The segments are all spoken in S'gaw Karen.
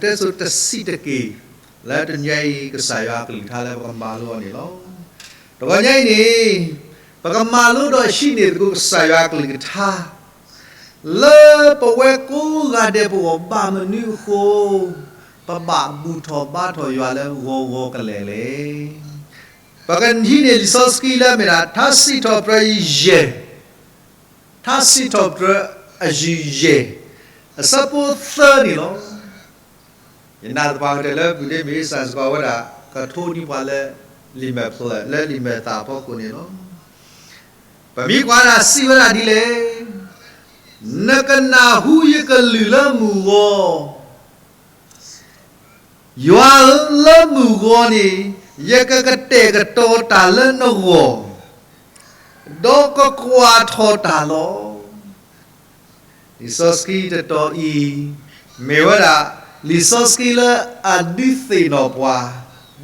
တဲဆိတဆံးတက့ၢ်, လၢတနံၤအံၤ ကစၢ်ယွၤအကလုၢ်ကထါလၢပကမၤလိအီၤန့ၣ်လီၤ. တဂီၤညါအံၤန့ၣ် ပကမၤလိဒီးဟံးန့ၢ်သကိးကစၢ်ယွၤအကလုၢ်ကထါ လၢပဝဲကိးဂၤဒဲးပဂီၢ် ဘၣ်မနုၤအဃိ ပဘၣ်ဘူၣ်ထီၣ်ဘါထီၣ်ယွၤလၢဂီၤဂီၤကလဲာ်လဲၣ်. ပကဟံးန့ၢ်လံာ်စီဆှံလၢအမ့ၢ်ဒၣ် ထါစံးထီၣ်ပတြၢၤယဲၢ်, ထါစံးထီၣ်ပတြၢၤအယုၢ်ယဲၢ်, အဆၢဖိသၢန့ၣ်လီၤ. ယနာ်သပှၢ်ကတၢၢ်လၢ ပုၢ်ဒ့မ့ၢ်စၢ်စ့ၢ်ကီးဝဲဒၣ် ကထိနံၤပှၤလၢ လံာ်မဲာ်ဖျၢၣ် လၢလံာ်မဲာ်သၣ်အဖီခိၣ်န့ၣ်လီၤ. ပမ့ၢ်ကွၢ်ဒၣ်စံးဝဲဒၣ်ဒ်လဲၣ်, နကနၢ်ဟူယကလုၢ်လၢမုၢ်ဂီၤ, ယွၤဧၢ, လၢမုၢ်ဂီၤန့ၣ် ယကကတဲာ်ကတီၤတၢ်လၢနဂီၢ်, ဒီးကကွၢ်ထီၣ်တၢ်လီၤ. လံာ်စီဆှံတတီၤအံၤ မ့ၢ်ဝဲဒၣ် လံာ်စီဆှံလၢအဒုးသ့ၣ်နီၣ်ပှၤ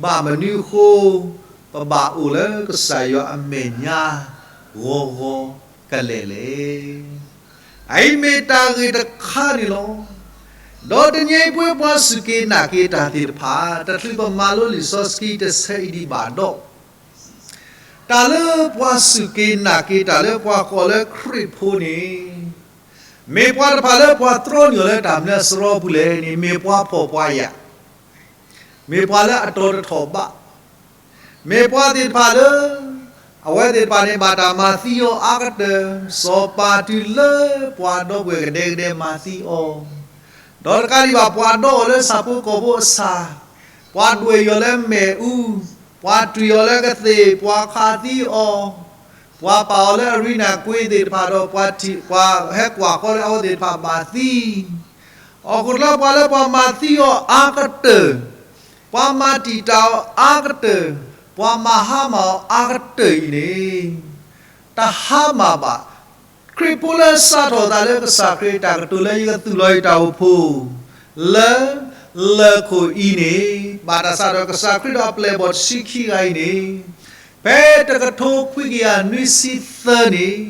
ဘၣ်မနုၤအဃိ ပဘၣ်အိၣ်လၢကစၢ်ယွၤအမဲာ်ညါ ဂီၤဂီၤကလဲာ်လဲၣ်. အအံၤမ့ၢ်တၢ်ဂ့ၢ်တခါန့ၣ်လီၤ. ဒီးတနံၤအံၤပဝဲပှၤစူၢ်က့ၤနာ်က့ၤတၢ်သ့ၣ်တဖၣ် တချုးပမၤလိလံာ်စီဆှံတဆၢအံၤဒံးဘၣ်ဒီး တၢ်လၢပှၤစူၢ်က့ၤနာ်က့ၤတၢ်လၢပှၤကိးလၢခရံာ်ဖိန့ၣ် မ့ၢ်ပှၤတဖၣ်လၢပှၤတြီန့ၢ်အီၤလၢတၢ်မနုၤအစရီပူၤလဲၣ်န့ၣ် မ့ၢ်ပှၤဖှီၣ်ပှၤယာ်, မ့ၢ်ပှၤလၢအတီၤတထီၣ်ဘး, မ့ၢ်ပှၤသ့ၣ်တဖၣ်လၢ အဝဲသ့ၣ်တဖၣ်န့ၣ် ဘၣ်တၢ်မၤသံအီၤအါကတၢၢ်, စီၤပၤတုၤလၢပှၤဒီပုၢ်ဝဲၢ်ကဒဲကဒဲမၤသံအီၤ, ဒီးတကးဒံးဘၣ် ပှၤဒီးအီၤလၢဆၣ်ဖိကီၢ်ဖိအဆၣ်, ပှၤဒွဲၣ်အီၤလၢမ့ၣ်အူ, ပှၤတွံၢ်အီၤလၢကသ့ၣ်, ပှၤခးသံအီၤ, ပှၤပာ်အီၤလၢအရံနၢ်ကွ့သ့ၣ်တဖၣ်ဒီး ပှၤထံၣ်, ပှၤဟဲကွၢ်ဃီလၢအဝဲသ့ၣ်တဖၣ်ဘၣ်သံ အခိၣ်ကျၢပှၤလၢပှၤမၤသံအီၤအါကတၢၢ်, ပှၤမၤတံာ်တာ်အီၤအါကတၢၢ်, ပှၤမၤဟါမၢ်အီၤအါကတၢၢ်အံၤန့ၣ် တဟါမၢ်ဘၣ်. ခရံာ်ဖိလၢစးထီၣ်အသးလၢကစၢ်ခရံာ်အတၢ်ကတိၤလၢယကသူၣ်လီၤယတၢ်အိၣ်ဖှိၣ် လၢလၢၢ်ခိၣ်အံၤန့ၣ် ဘၣ်တၢ်စးထီၣ်ကစၢ်ခရံာ်ဒီးအပျဲၢ်အဘီၣ်တဆံခံဂၤအံၤန့ၣ် ဖဲတကထိခွံကယၤနွံဆံသၢန့ၣ်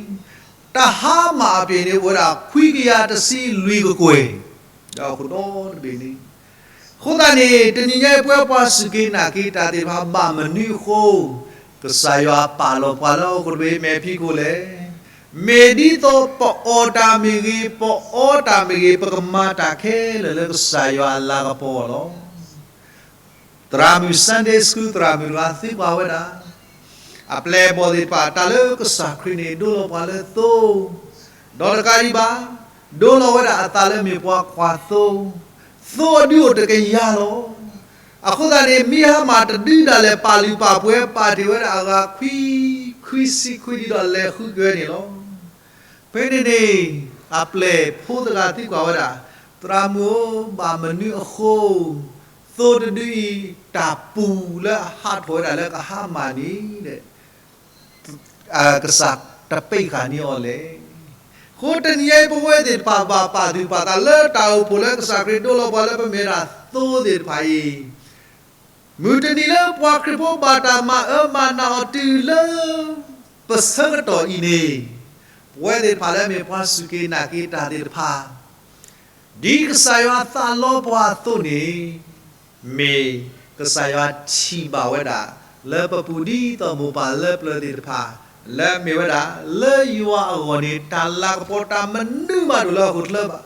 တဟါမၢ်အပျ့ၤန့ၣ် အိၣ်ဝဲဒၣ်ခွံကယၤတဆံလွံၢ်ကကွဲၢ် ဒီးအခိၣ်ဒီတဘ့ၣ်န့ၣ်. အဃိသတးန့ၣ် တနံၤညါအံၤပဝဲပှၤစူၢ်က့ၤနာ်က့ၤတၢ်သ့ၣ်တဖၣ် ဘၣ်မနုၤအဃိ ကစၢ်ယွၤပာ်လီၤပှၤလၢဟီၣ်ခိၣ်တဘ့ၣ်မဲာ်ဖံးခိၣ်လဲၣ်. မ့ၢ်ဒ်သိးပအီၣ်တၢ်မ့ၢ်ဂ့ၤ, ပအီတၢ်မ့ၢ်ဂ့ၤ, ပကမၤတၢ်ခဲလၢာ်လၢကစၢ်ယွၤအလၤကပီၤလီၤ. သရၣ်မုၣ် Sunday School သရၣ်မုၣ်တဂၤသံကွၢ်ဝဲဒၣ် အပျဲၢ်အဘီၣ်သ့ၣ်တဖၣ် တၢ်လၢကစၢ်ခရံာ်န့ၣ် ဒိလီၤပှၤလၢသိ, ဒီးတကးဒံးဘၣ် ဒိလီၤဝဲဒၣ်အသးလၢမ့ၢ်ပှၤကွၢ်သိ, သိအဒုအိၣ်တကယၤလီၤ. အဃိသတးန့ၣ် မ့ၢ်ဟါမၢ်တဒုဒၣ်လဲာ် ပာ်လုၢ်ပာ်ပှ့ၤ ပာ်တ့ၢ်ဝဲဒၣ်အဂၤခွံ, ခွံဆံခွံဒံးဒီးလဲၤဃုက့ၤဝဲန့ၣ်လီၤ. ဖဲန့ၣ်န့ၣ် အပျဲၢ်ဖိတဂၤသံကွၢ်ဝဲဒၣ်, သရၣ်မုၣ်ဧၢ, ဘၣ်မနုၤအဃိ သိတဒုအံၤ တၢ်ပူၤလၢအဟးထီၣ်ဝဲဒၣ်လၢကဟါမၢ်န့ၣ် ကစၢ်တပံးဃာ်န့ၢ်အီၤလဲၣ်. အဃိတနံၤအံၤ ပဝဲသ့ၣ်တဖၣ်ဘၣ်ပာ်သူၣ်ပာ်သးလၢတၢ်အိၣ်ဖှိၣ်လၢကစၢ်ခရံာ်ဒိလီၤပှၤလၢ ပမ့ၢ်ဒၣ်သိသ့ၣ်တဖၣ်အံၤ, မုၢ်တနံၤလၢပှၤခရံာ်ဖိဘၣ်တၢ်မၤအၢမၤနးအီၤတုၤလၢ ပဆၢကတီၢ်အံၤန့ၣ်, ပဝဲသ့ၣ်တဖၣ်လၢမ့ၢ်ပှၤစူၢ်က့ၤနာ်က့ၤတၢ်သ့ၣ်တဖၣ် ဒ်ကစၢ်ယွၤသးလီပှၤအသိးန့ၣ်, မ့ၢ်ကစၢ်ယွၤထံၣ်ဘၣ်ဝဲဒၣ် လၢပပူၤဒ်သိးမိၢ်ပၢ်လၢပျၢၤသ့ၣ်တဖၣ်, လၢအမ့ၢ်ဝဲဒၣ် လၢယွၤအဂီၢ်န့ၣ် တၢ်လၤကပီၤတၢ်မနုၤမးတအိၣ်လၢဟီၣ်ခိၣ်ချၢဘၣ်.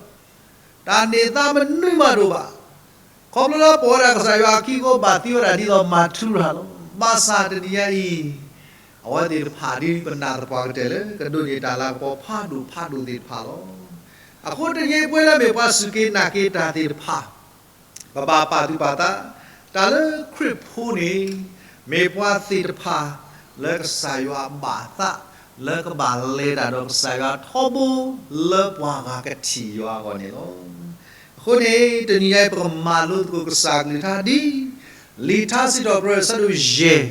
တၢ်န့ၢ်သါမနုၤမးတအိၣ်ဘၣ်. ခီဖျိလၢပိာ်ဝဲဒၣ်ကစၢ်ယွၤအခံအဃိ ဘၣ်သံဝဲဒၣ်ဒ်သိးမၤထူရၤလီၤ. ဘၣ်ဆၣ်တနံၤညါအံၤ, အဝဲသ့ၣ်တဖၣ်ဒ်ပနာ်သပှၢ်ကတၢၢ်လၢ ကဒိးန့ၢ်တၢ်လၤကပီၤဖးဒိၣ်ဖးဒိၣ်သ့ၣ်တဖၣ်လီၤ. အဃိတနံၤအံၤပဝဲလၢမ့ၢ်ပှၤစူၢ်က့ၤနာ်က့ၤတၢ်သ့ၣ်တဖၣ်, ပဘၣ်ပာ်သူၣ်ပာ်သး, တၢ်လၢခရံာ်ဖိန့ၣ်, မ့ၢ်ပှၤသ့ၣ်တဖၣ် လၢကစၢ်ယွၤဘၣ်သး, လၢကဘၣ်လဲၤတၢ်ဒီးကစၢ်ယွၤထီဘိ လၢပှၤဂၤကထံၣ်ယွၤအဂီၢ်န့ၣ်လီၤ. အဃိန့ၣ် တနံၤညါအံၤ ပကမၤလိသကိးကစၢ်ကလုၢ်ကထါဒ် လံာ်ထါစံးထီၣ်ပတြၢၤအဆၢဒိၣ်ယဲၢ်,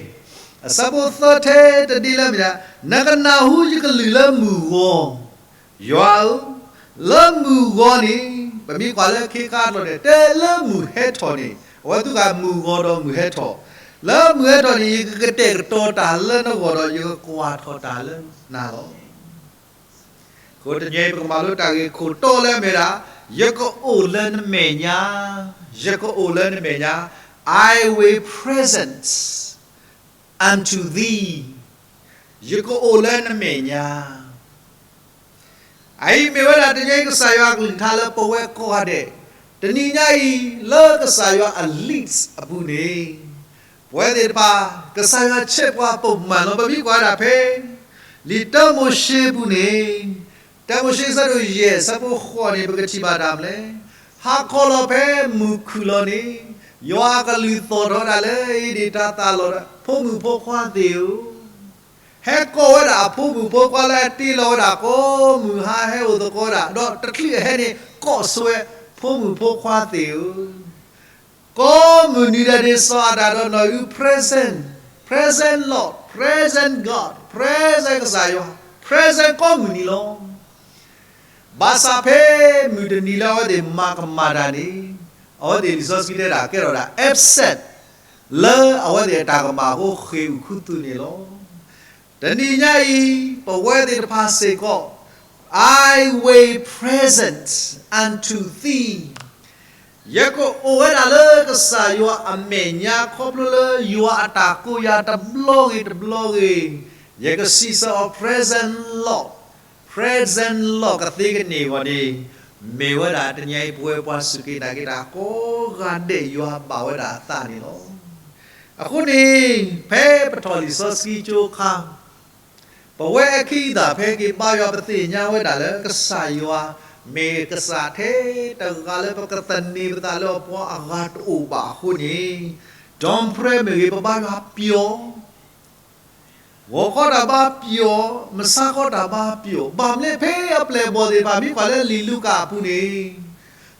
အဆၢဖိသၢထဲတဒ့လၢမ့ၢ်ဒၣ်, နကနၢ်ဟူယကလုၢ်လၢမုၢ်ဂီၤ, ယွၤဧၢ, လၢမုၢ်ဂီၤန့ၣ်, ပမ့ၢ်ကွၢ်လၢခ့ခါတလီၢ်န့ၣ် တဲလၢမုၢ်ဟဲထီၣ်န့ၣ်, အဝဲသူၣ်ဃာ်မုၢ်ဂီၤဒီးမုၢ်ဟဲထီၣ်, လၢမုၢ်ဟဲထီၣ်န့ၣ် ယကကတဲာ်ကတီၤတၢ်လၢနဂီၢ်ဒီး ယကကွၢ်ထီၣ်တၢ်လၢနၤလီၤ. အဃိတနံၤအံၤ ပကမၤလိတၢ်ဂ့ၢ်ခိၣ်တီလၢအမ့ၢ်ဒၣ် ယကအိၣ်လၢနမဲာ်ညါ, ယကအိၣ်လၢနမဲာ်ညါ, I will present unto thee, ယကအိၣ်လၢနမဲာ်ညါ. အအံၤမ့ၢ်ဝဲဒၣ်တနံၤအံၤ ကစၢ်ယွၤအကလုၢ်ကထါလၢပဝဲကိးဂၤဒဲး, တနံၤညါအံၤ လၢကစၢ်ယွၤအ list အပူၤန့ၣ်, ပဝဲသ့ၣ်တဖၣ် ကစၢ်ယွၤဆဲးပှၤပိာ်မုၣ်လီၤ. ပမ့ၢ်ကွၢ်ဝဲဒၣ်ဖဲ လံာ်တၢမိၤၡ့အပူၤန့ၣ်, တၢမိၤၡ့ဆၢဒိၣ်ယဲၢ်ဆၢဖိဃိးန့ၣ် ပကထံၣ်ဘၣ်တၢ်မနုၤလဲၣ်, ဟါခီလီၤဖဲမုၢ်ခုၣ်လီၤန့ၣ်, ယွၤအကလုၢ်သီၣ်ထီၣ်ဝဲဒၣ်လၢ ဧ့ဒ့ၣ်တၢ်သၣ်လီၢ်ဒီး ဖိမုၣ်ဖိခွါသ့ၣ်ဧၢ, ဟဲကိးဝဲဒၣ်အဖိမုၣ်ဖိခွါလၢအတ့လီၤဝဲဒၣ်ကိးမုၢ်ဟါ ဟဲအိၣ်သကိးဝဲဒၣ်, ဒီးတချုးအဟဲန့ၣ် ကိးဆိဝဲ, ဖိမုၣ်ဖိခွါသ့ၣ်ဧၢ, ကိးမုၢ်နံၤဒဲးန့ၣ် စီၤအၤဒၣ်ဒီးနီၢ်အုၣ် present, present Lord, present God, present ကစၢ်ယွၤ, present ကိးမုၢ်နံၤလီၤ. ဘၣ်ဆၣ်ဖဲမုၢ်တနံၤလၢအဝဲသ့ၣ်မၤကမၣ်တၢ်န့ၣ်, အဝဲသ့ၣ်လံာ်စီဆှံတဲဒၣ်ကဲထီၣ်ဒၣ် absent လၢအဝဲသ့ၣ်အတၢ်ကမၣ်အဃိ ဃ့ၢ်အုၣ်ခူသူၣ်န့ၣ်လီၤ. တနံၤညါအံၤ ပဝဲသ့ၣ်တဖၣ်စ့ၢ်ကီး, I will present unto thee, ယကအိၣ်ဝဲဒၣ်လၢကစၢ်ယွၤအမဲာ်ညါ ခီဖျိလၢယွၤအတၢ်ကိးယၤတဘျီဂ့ၤတဘျီဂ့ၤ, ယကစံးဆၢအီၤ present Lord, present Lord ကသ့ကန့ၢ်အဂီၢ်န့ၣ်, မ့ၢ်ဝဲဒၣ်တနံၤအံၤ ပဝဲပှၤစူၢ်က့ၤနာ်က့ၤတၢ်ကိးဂၤဒဲး ယွၤဘၣ်ဝဲဒၣ်အသးန့ၣ်လီၤ. အဃိန့ၣ်, ဖဲပထီၣ်လံာ်စီဆှံကၠိအခါ, ပဝဲအခံသၣ်ဖဲက့ၤဘါယွၤ ပသ့ၣ်ညါဝဲဒၣ်လၢကစၢ်ယွၤ မ့ၢ်ကစၢ်ထဲတဂၤလၢပကသန့ၤပသးလၢအပှၤအဂၤတအိၣ်ဘၣ်အဃိန့ၣ်, ဒီပြဲမ့ၢ်ဂ့ၤ ပဘါယွၤပျီ ဂီၤခီတၢ်ဘါပျီ, မုၢ်ဆါခီတၢ်ဘါပျီ, ဘၣ်မနုၤလဲၣ် ဖဲအပျဲၢ်အဘီၣ်သ့ၣ်တဖၣ် မ့ၢ်ကွၢ်လၢလံာ်လူၤကၣ်အပူၤန့ၣ်,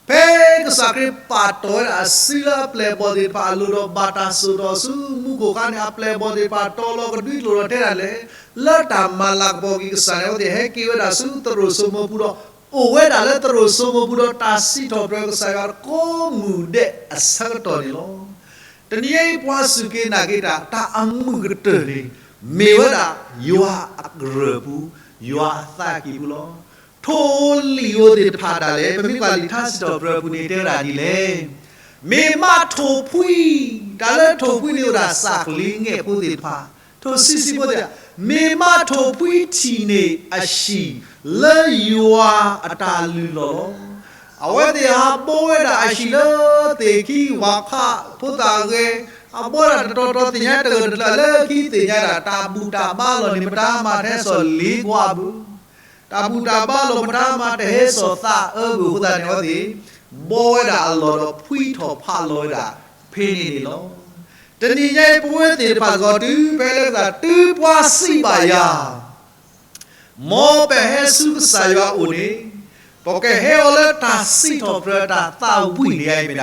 ဖဲကစၢ်ခရံာ်ပာ်တီၢ်ဝဲဒၣ်အစုလၢအပျဲၢ်အဘီၣ်သ့ၣ်တဖၣ်အလိၤဒီး ဘၣ်တၢ်စိာ်ထီၣ်ဆူမူခိၣ်အခါန့ၣ်, အပျဲၢ်အဘီၣ်သ့ၣ်တဖၣ်တီၤလီၤကဒွံကျိာ်ဒီးတဲဒၣ်လဲာ်, လၢတၢ်မၤလၤကပီၤက့ၤကစၢ်န့ၣ် အဝဲသ့ၣ်ဟဲက့ၤဝဲဒၣ်ဆူသရိာ်စိမိၤပူၤဒီး အိၣ်ဝဲဒၣ်လၢသရိာ်စိမိၤပူၤဒီးတၢ်စံးထီၣ်ပတြၢၤကစၢ်ယွၤကိးမုၢ်ဒဲးအဆၢကတီၢ်န့ၣ်လီၤ. တနံၤအံၤပှၤစူၢ်က့ၤနာ်က့ၤတၢ် တၢ်အမုာ်ကတၢၢ်န့ၣ် မ့ၢ်ဝဲဒၣ်ယွၤအကရၢၢ်ပူၤ, ယွၤအသးကံၢ်ပူၤလီၤ. ထိၣ်ဧိၤလံာ်ဧိၤသ့ၣ်တဖၣ်ဒၣ်လဲာ် ပမ့ၢ်ကွၢ်လံာ်ထါစံးထီၣ်ပတြၢၤအပူၤန့ၣ် တဲဝဲဒၣ်ဒ်လဲၣ်, မ့ၢ်မးထိၣ်ဖှံ, တၢ်လၢထိၣ်ဖှံန့ၣ်အိၣ်ဒၣ်စးကလံၤငဲၢ်ဖိသ့ၣ်တဖၣ်, ထိၣ်ဆံးဆံးဖိသ့ၣ်တဖၣ်, မ့ၢ်မးထိၣ်ဖှံထံၣ်န့ၢ်အဟံၣ်လၢယွၤအတၢ်လုၢ်လီၢ်လီၤ. အဝဲသ့ၣ်ဟးဘီဝဲဒၣ်အဟံၣ်လၢသ့ၣ်ခံဝၤခးဖိသၣ်ဂဲၤ, ဟးဘီဒၣ်တတီၤတီၤသ့ၣ်ညါတဂၤတကျၢၤလၢခံသ့ၣ်ညါဒၣ် တၢ်ဘူၣ်တၢ်ဘါလီၢ်န့ၣ် မတၤမၤတဟဲစိာ်လ့ကွၢ်ဘၣ် တၢ်ဘူၣ်တၢ်ဘါလီၢ် မတၤမၤတဟဲစိာ်သးအၢဘၣ်အဃိသတးန့ၣ် အဝဲသ့ၣ် ဘီဝဲဒၣ်အလီၢ်ဒီးဖှံထီၣ်ဖးလီၤဝဲဒၣ်ဖဲန့ၣ်န့ၣ်လီၤ. တနံၤညါအံၤပဝဲသ့ၣ်တဖၣ်စ့ၢ်ကီး တုၤဖဲလၢကစၢ် တုၤပှၤစံးဘၣ်ယၤ မ်ပဟဲဆူကစၢ်ယွၤအအိၣ်န့ၣ်, ပကဟဲအီၤလၢတၢ်စံးထီၣ်ပတြၢၤတၢ်သးဝံၣ်န့ၣ် အအံၤမ့ၢ်ဒၣ် စီၤဒၤဝံးဒုးသ့ၣ်နီၣ်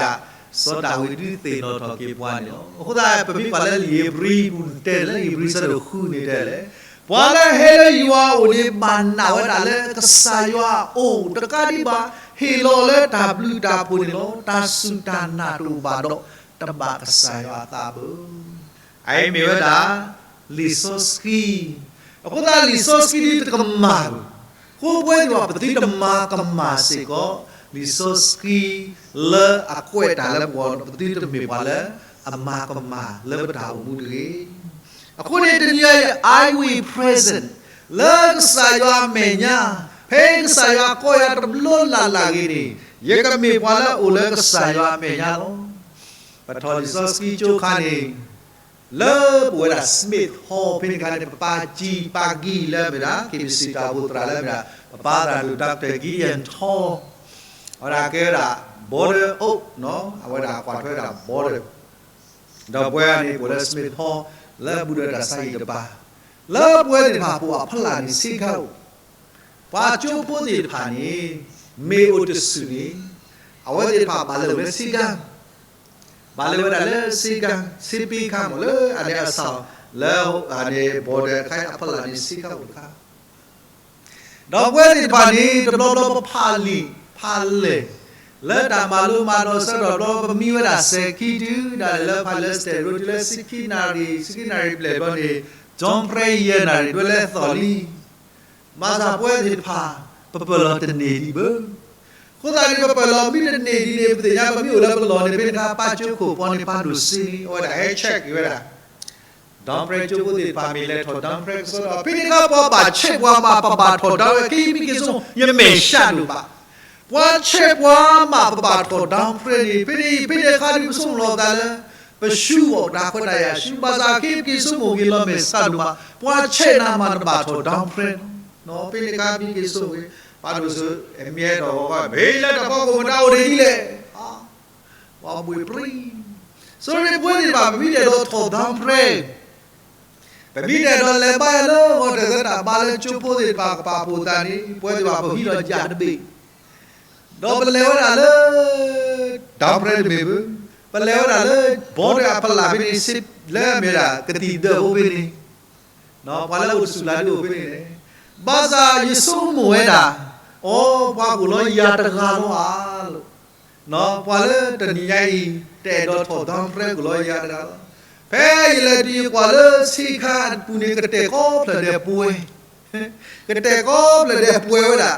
ထီၣ်က့ၤပှၤန့ၣ်လီၤ. အဃိသတး ပမ့ၢ်ကွၢ်လၢလံာ်ဧ့ၤဘြံၤပူၤန့ၣ်တဲလၢ ဧ့ၤဘြံၤဆၢဒိၣ်ဃုန့ၣ်တဲလဲၣ်, ပှၤလၢဟဲလၢယွၤအအိၣ်န့ၣ် ဘၣ်နာ်ဝဲဒၣ်လၢကစၢ်ယွၤအအိၣ်တကးဒံးဘၣ်, ဟ့ၣ်လီၤလၢတၢ်ဘျုးတၢ်ဖှိၣ်န့ၣ်လီၤ. တၢ်စူၢ်တၢ်နာ်တအိၣ်ဘၣ်ဒီး တဘၣ်ကစၢ်ယွၤအသးဘၣ်. အအံၤမ့ၢ်ဝဲဒၣ် လံာ်စီဆှံ, အဃိသတးလံာ်စီဆှံဒ်တကမၣ်ဘၣ်, အဃိပဝဲသ့ၣ်တဖၣ် ပသုတမၤကမၣ်စ့ၢ်ကီး လံာ်စီဆှံလၢအကွဲးတၢ်လၢပဂီၢ် ပသုတမ့ၢ်ပှၤလၢအမၤကမၣ်လၢပတၢ်အိၣ်မူတဂ့ၤ. အဃိန့ၣ်တနံၤအံၤ I will present လၢကစၢ်ယွၤအမဲာ်ညါ, ဖဲကစၢ်ယွၤကိးယၤတဘျီလၢ်လၢ်ဂ့ၤန့ၣ်, ယကမ့ၢ်ပှၤလၢအအိၣ်လၢကစၢ်ယွၤအမဲာ်ညါလီၤ. ပထီၣ်လံာ်စီဆှံကၠိခါန့ၣ် လၢပဝဲဒၣ် Smith Hall ဖဲန့ၣ်အခါန့ၣ် ပပၢ်ကၠံၣ်ပၢ်ကံၣ်လၢအမ့ၢ်ဒၣ် KBC တၢ်အိၣ်ဖှိၣ်သရၣ်လၢအမ့ၢ်ဒၣ် ပပၢ်သရၣ်ဒိၣ် Doctor Gideon Tall, အဝဲဒၣ်ကဲဝဲဒၣ် Border Oak နီၤ, အဝဲဒၣ်ကွၢ်ထွဲဝဲဒၣ် border, ဒီးပဝဲန့ၣ် ပအိၣ်လၢ Smith Hall လၢဘူးဒီးတၢ်ဆါဟံၣ်တပၤ, လၢပဝဲသ့ၣ်တဖၣ်ပအိၣ်အဖီလာ်န့ၣ် ဆ့ကၤအိၣ်, ပှၤကၠိဖိသ့ၣ်တဖၣ်န့ၣ် မ့ၢ်အိၣ်တဆူၣ်န့ၣ် အဝဲသ့ၣ်တဖၣ်ဘၣ်လဲၤအိၣ်လၢဆ့ကၤ ဘၣ်လဲၤဝဲဒၣ်လၢဆ့ကၤ, ဆ့ပ့ခါမ့ၢ်လၢအန့ၣ်အဆၣ်, လၢအန့ၣ် border အခါအဖီလာ်န့ၣ် ဆ့ကၤအိၣ်တခါ, ဒီးပဝဲသ့ၣ်တဖၣ်န့ၣ် တဘျီဘျီပဖးလံာ်ဖးလဲၢ် လၢတၢ်မၤလိမၤဒိးအဆၢကတီၢ်တဘျီ ပမံဝဲဒၣ်စဲၤခံတုၤဒၣ်လဲာ်လၢ Palestine ရိတုၤလၢဆံခံနၣ်ရံၣ်, ဆံခံနၣ်ရံၣ်ဘျဲၣ်ဘျီန့ၣ် John ပြဲယဲၢ်နၣ်ရံၣ်ဒွဲလၢသီၣ်လံ မၤသးပဝဲသ့ၣ်တဖၣ် ပပၢၢ်လီၤတန့ၢ်ဒံးဘၣ်. အဃိသတးန့ၣ် ပပၢၢ်လီၤမ့ၢ်တန့ၢ်ဒ်န့ၣ် ပသ့ၣ်ညါပမ့ၢ်အိၣ်လၢပလီၢ်န့ၣ် ဖဲန့ၣ်အခါ ပၢ်ကၠိခိၣ်ပှၤန့ၣ် ပၢ်ဒိၣ်စ့န့ၣ် အဝဲဒၣ်ဟဲ check က့ၤဝဲဒၣ် ဒီဖရဲကၠိဖိသ့ၣ်တဖၣ် မ့ၢ်လဲၤထီၣ်ဒီဖရဲကစီဒီး ဖဲန့ၣ်အခါ ပှၤဘၣ်ဆဲးပှၤမး ပဘၣ်ထီၣ်ဒီဖရဲ ခဲအံၤမ့ၢ်က့ၤဆိကမိၣ် ယမဲာ်ဆှးဒိၣ်ဘၣ်. ပှၤဆဲးပှၤမး ပဘၣ်ထီၣ်ဒီဖရဲန့ၣ် ဖဲန့ၣ် ဖဲန့ၣ်အခါဒ်ပဆိကမိၣ်လီၤသးလၢ ပရှုံးဘၣ်တၢ်ခွဲးတၢ်ယာ်ရှုံး ဘၣ်ဆၣ်ခဲအံၤပက့ၤဆိကမိၣ်က့ၤလီၤမဲာ်ဆှးဒိၣ်မး ပှၤဆဲးနၤမး နဘၣ်ထီၣ်ဒီဖရဲလီၤ. ဖဲန့ၣ်အခါမ့ၢ်က့ၤဆိကမိၣ်က့ၤ ပၢ်ဒိၣ်စ့ အမ့ၢ်အဲၣ်ဒိးဝဲ မ့ၢ်လၢတၢ်ဖီခိၣ်မတၤအိၣ်ဒ်လဲၣ် ပှၤဘှ့ၣ်ပြံ ဆိရ့ပဝဲသ့ၣ်တဖၣ် ပမ့ၢ်တအဲၣ်ဒိးထီၣ်ဒီဖရဲ ပမ့ၢ်တအဲၣ်ဒိးလဲၤဘါယွၤလၢဂီၤတၢ်သၢတၢ်ဘါလၢကၠိဖိသ့ၣ်တဖၣ်ကပာ်ဖှိၣ်သးန့ၣ် ပဝဲသ့ၣ်တဖၣ်ပဟံးဒီးယၣ်တဘ့ၣ် ဒီးပလဲၤဝဲဒၣ်လၢ ဒီဖရဲတမ့ၢ်ဘၣ် ပလဲၤဝဲဒၣ်လၢ ဘီဒၢအဖီလာ်ဖဲန့ၣ် လၢအမ့ၢ်ဒၣ် ကသံၣ်ဒၢးအိၣ်ဖဲန့ၣ် ပှၤလၢအိၣ်တစူၢ်လၢဒုအိၣ်ဖဲန့ၣ်န့ၣ် ဘၣ်ဆၣ်ယဆိကမိၣ်ဝဲဒၣ် အိ ပှၤကအိၣ်လီၤယၤတဂၤလီၤဧါလီၤ. ပှၤလၢတနံၤညါအံၤ တအဲၣ်ဒိးထီၣ်ဒီဖရဲကအိၣ်လီၤယၤတဂၤလီၤ. ဖဲယလဲၤတုၤယကွၢ်လၢဆ့ခါအပူၤန့ၣ် ကတဲာ်ကီဖျၢၣ်ဒဲးပှဲၤ ကတဲာ်ကီဖျၢၣ်ဒဲးပှဲၤဝဲဒၣ်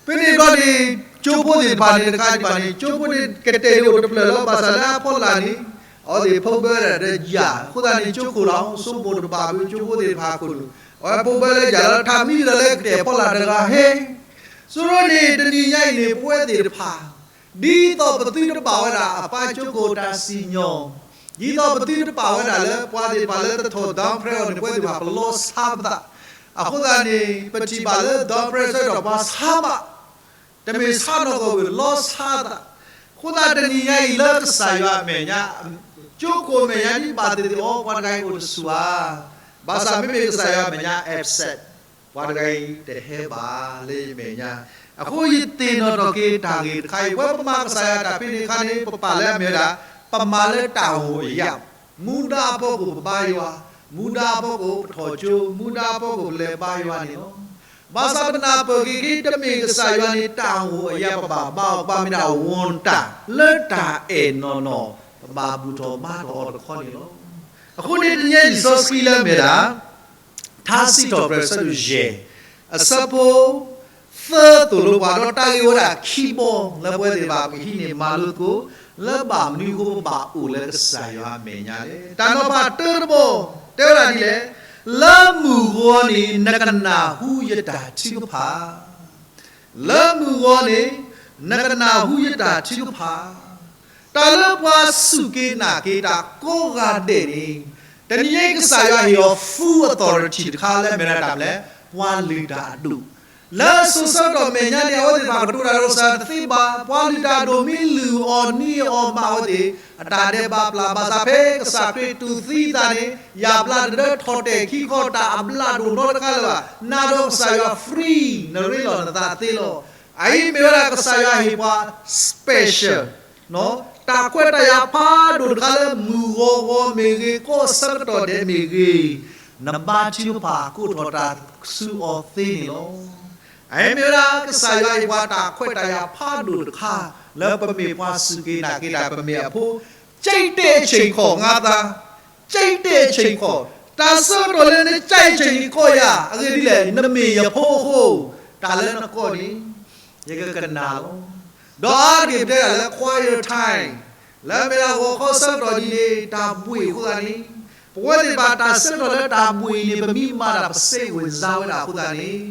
ဖဲန့ၣ်ဘျီန့ၣ် ကၠိဖိသ့ၣ်တဖၣ်န့ၣ် တခါဒံးဘၣ်န့ၣ် ကၠိဖိန့ၣ် ကတဲာ်ဒဲးအိၣ်တဖျၢၣ်လီၤ. ဘၣ်ဆၣ်လၢအဖီလာ်န့ၣ် အဝဲသ့ၣ်ဖီဘၢဝဲဒၣ်ဒီးယၣ် အဃိသတးန့ၣ် ကၠိခိၣ်လီၤ ဆိကမိၣ်တဘၣ်ဘၣ် ကၠိဖိသ့ၣ်တဖၣ်အခိၣ်နူာ် အဝဲဖီဘၢလၢယၣ်လီၤ တၢ်မံဒီးလၢကတဲာ်ဖီလာ်တဂၤဟဲ ဆိရိန့ၣ် တနံၤညါအံၤန့ၣ် ပဝဲသ့ၣ်တဖၣ် ဒ်သိးပသုတပာ်ဝဲဒၣ်အပၢ်ကၠိခိၣ်တၢ်စံၣ်ညီၣ် ဒ်သိးပသုတပာ်ဝဲဒၣ်လၢ ပှၤသ့ၣ်တဖၣ်လၢတထီၣ်ဒီဖရဲအီၤန့ၣ် ပဝဲသ့ၣ်တဖၣ်ပလီဆါပသး အဃိသတးန့ၣ် ပထံၣ်ဘၣ်လၢဒီဖရဲဆၢကတီၢ်ပှၤဆါဘၣ် တမ့ၢ်ဆါနီၢ်ကီၢ်ဝဲ လီဆါသး အဃိသတးတနံၤညါအံၤလၢကစၢ်ယွၤအမဲာ်ညါ ကၠိခိၣ်အမဲာ်ညါဒ်ဘၣ်သ့ၣ်သ့ၣ်အီၤ ပှၤတဂၤအံၤအိၣ်တဆူၣ်ဧါ ဘၣ်ဆၣ်မ့မ့ၢ်ကစၢ်ယွၤအမဲာ်ညါ absent ပှၤတဂၤအံၤတဟဲဘၣ်လၢယမဲာ်ညါ အဃိယသ့ၣ်နီၣ်ထီၣ်က့ၤတၢ်ဂ့ၢ်တခါအံၤ ပဝဲပမၤကစၢ်ယွၤတၢ်ဖဲန့ၣ်အခါန့ၣ် ပပာ်လၢအမ့ၢ်ဝဲဒၣ် ပမၤလၢတၢ်အိၣ်အယၢ် မူဒါအဖီခိၣ်ပဘါယွၤ မူဒါအဖီခိၣ်ပထီၣ်ကၠိ မူဒါအဖီခိၣ်ပလဲၤဘါယွၤန့ၣ်လီၤ. ဘၣ်ဆၣ်ပနၢ်ပၢၢ်က့ၤက့ၤ တမ့ၢ်ကစၢ်ယွၤန့ၣ် တၢ်အိၣ်အယၢ်ပဘၣ်ဘါအီၤ ကဘၣ်မ့ၢ်ဒၣ်အဝီတၢ် လၢတၢ်အဲၣ်နီၢ်နီၢ် ပဘၣ်ဘူၣ်ထီၣ်ဘါထီၣ်အီၤတခီန့ၣ်လီၤ. အဃိန့ၣ်တနံၤညါလံာ်စီဆှံလၢအမ့ၢ်ဒၣ် ထါစံးထီၣ်ပတြၢၤအဆၢဒိၣ်ယဲၢ် အဆၢဖိ သၢသိၣ်လိပှၤ ဒီးတၢ်ဂ့ၢ်ဝဲဒၣ်ခံဘီ လၢပဝဲသ့ၣ်တဖၣ်ပကဟံးန့ၢ်မၤလိသကိး လၢဘၣ်မနုၤအဃိပဘၣ်အိၣ်လၢကစၢ်ယွၤအမဲာ်ညါလဲၣ်. တၢ်နီၤဖးတၢတဘီ တဲဝဲဒၣ်ဒ်လဲၣ်, လၢမုၢ်ဂီၤန့ၣ် နကနၢ်ဟူယတၢ်ထုကဖၣ် လၢမုၢ်ဂီၤန့ၣ် နကနၢ်ဟူယတၢ်ထုကဖၣ်, တၢ်လၢပှၤစူၢ်က့ၤနာ်က့ၤတၢ်ကိးဂၤဒဲးန့ၣ်, တနံၤအံၤကစၢ်ယွၤဟ့ၣ်အီၤ full authority တခါလၢမ့ၢ်ဒၣ်တၢ်မနုၤလဲၣ်, ပှၤလုၢ်တၢ်အဒိၣ်, လၢစိၤဆၢကတီၢ်မဲာ်ညါန့ၣ် အဝဲသ့ၣ်တဖၣ်ကတိၤတၢ်ဒီးကစၢ်တသ့ဘၣ်, ပှၤလုၢ်တၢ်အဒိၣ်မ့ၢ်လုၢ်အီၤန့ၢ်အီၤမးအဝဲသ့ၣ် အတၢ်ဒဲးဘးပျၢ်ဘၣ်ဆၣ်ဖဲကစၢ်ခရံာ်တူၢ်သံအသးန့ၣ် ယၢ်ပျၢ်တဒၢထီၣ်တဲာ်ခံခီတၢ်အဘျးဒိၣ်နီတခါလၢၤဘၣ်, နာ်ဒီးကစၢ်ယွၤ free နရ့လိာ်နသးသ့လီၤ. အအံၤမ့ၢ်ဝဲဒၣ်ကစၢ်ယွၤဟ့ၣ်ပှၤ special တၢ်ခွဲးတၢ်ယာ်ဖးဒိၣ်တခါလၢ မုၢ်ဂီၤဂီၤမ့ၢ်ဂ့ၤ, ကိးဆၢကတီၢ်ဒဲးမ့ၢ်ဂ့ၤ, နဘါထုကဖၣ်ကိးထီၣ်တၢ်ဆူအီၤသ့န့ၣ်လီၤ. အအံၤမ့ၢ်ဝဲဒၣ်ကစၢ်ယွၤဟ့ၣ်ပှၤတၢ်ခွဲးတၢ်ယာ်ဖးဒိၣ်တခါ လၢပမ့ၢ်ပှၤစူၢ်က့ၤနာ်က့ၤတၢ် ပမ့ၢ်အဖိ, ကြိုက်တဲ့အချိန်ခေါ် ငါသား, ကြိုက်တဲ့အချိန်ခေါ်, တၢ်ဆၢကတီၢ်လၢန ကြိုက်အချိန် ကီၢ်ယၤ, အဂ့ၢ်ဒ်လဲၣ်, နမ့ၢ်ယဖိအဃိ, တၢ်လၢနကိးန့ၣ် ယကကနၣ်လီၤ. ဒီးအါတက့ၢ်ပတဲဒၣ်လၢ quiet time လၢမ့ၢ်ဒၣ်ဂီၤခီဆၢကတီၢ်ဒ်န့ၣ် တၢ်ဘှ့ၣ်အဃိသတးန့ၣ်, ပဝဲသ့ၣ်တဖၣ်တၢ်ဆၢကတီၢ်လၢတၢ်ဘှ့ၣ်အံၤန့ၣ် ပမ့ၢ်မၤတၢ် ပစိတ်ဝင်စား ဝဲဒၣ်အဃိသတးန့ၣ်,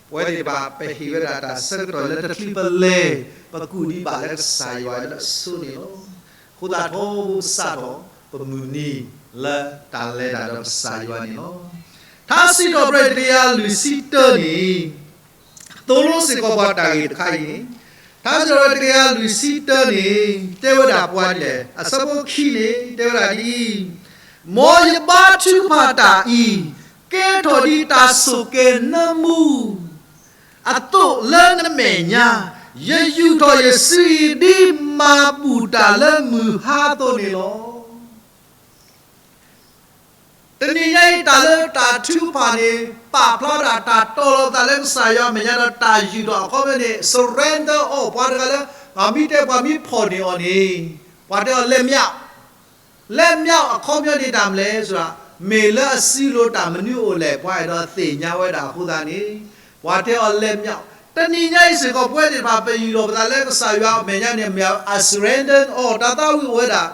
ပဝဲသ့ၣ်တဖၣ် ပဟ့ၣ်ဝဲဒၣ်တၢ်ဆၢကတီၢ်လၢတချုးပလဲၤ ပကူၣ်ဒံးဘၣ်လၢကစၢ်ယွၤလၢအဆိန့ၣ်လီၤ. အဃိသတးဒီး ပစးထီၣ် ပမုၢ်နံၤလၢတၢ်လဲၤတၢ်ဒီးကစၢ်ယွၤန့ၣ်လီၤ. ထါစံးထီၣ်ပတြၢၤတကယၤလွံၢ်ဆံတၢန့ၣ် သိၣ်လိစ့ၢ်ကီးပှၤတၢ်ဂ့ၢ်တခါအံၤန့ၣ်, ထါစံးထီၣ်ပတြၢၤတကယၤလွံၢ်ဆံတၢန့ၣ် တဲဝဲဒၣ်ပှၤဒ်လဲၣ်, အဆၢဖိခံန့ၣ် တဲဝဲဒၣ်ဒ်အံၤ, မ်ယဘါထုကဖၣ်တၢ်အံၤ ကဲထီၣ်ဒ်တၢ်ဆိၣ်ကဲၤနၢမူ အသိးလၢနမဲာ်ညါ, ယယူာ်ထီၣ်ယစုအံၤ ဒ်မၤဘူၣ်တၢ်လၢမုၢ်ဟါအသိးန့ၣ်လီၤ. တနံၤညါအံၤ တၢ်လၢတၢ်ထုကဖၣ်န့ၣ် ပာ်ဖျါဝဲဒၣ်တၢ်တီၤလီၤသးလၢကစၢ်ယွၤအမဲာ်ညါဒီးတၢ်ယူာ်ထီၣ်အခီပညီန့ၣ် surrender အီၤ ပှၤတဂၤလၢ ပှၤမ့ၢ်တဲပှၤမ့ၢ်ဖီၣ်န့ၢ်အီၤန့ၣ် ပှၤတဲအီၤ လက်မြှောက်, လက်မြှောက် အခီပညီန့ၣ်တၢ်မနုၤလဲၣ်, မ့ၢ်လၢအစုလိၤတၢ်မနုၤအိၣ်လဲၣ် ပှၤအဲၣ်ဒိးသ့ၣ်ညါဝဲဒၣ်အဃိသတးန့ၣ် ပှၤတဲအီၤ လက်မြှောက် တနံၤညါအံၤစ့ၢ်ကီး ပဝဲသ့ၣ်တဖၣ် ပယူာ်ထီၣ်ပသးလၢကစၢ်ယွၤအမဲာ်ညါန့ၣ် မ့ၢ် I surrender all တၢ်သးဝံၣ်အိၣ်ဝဲဒၣ်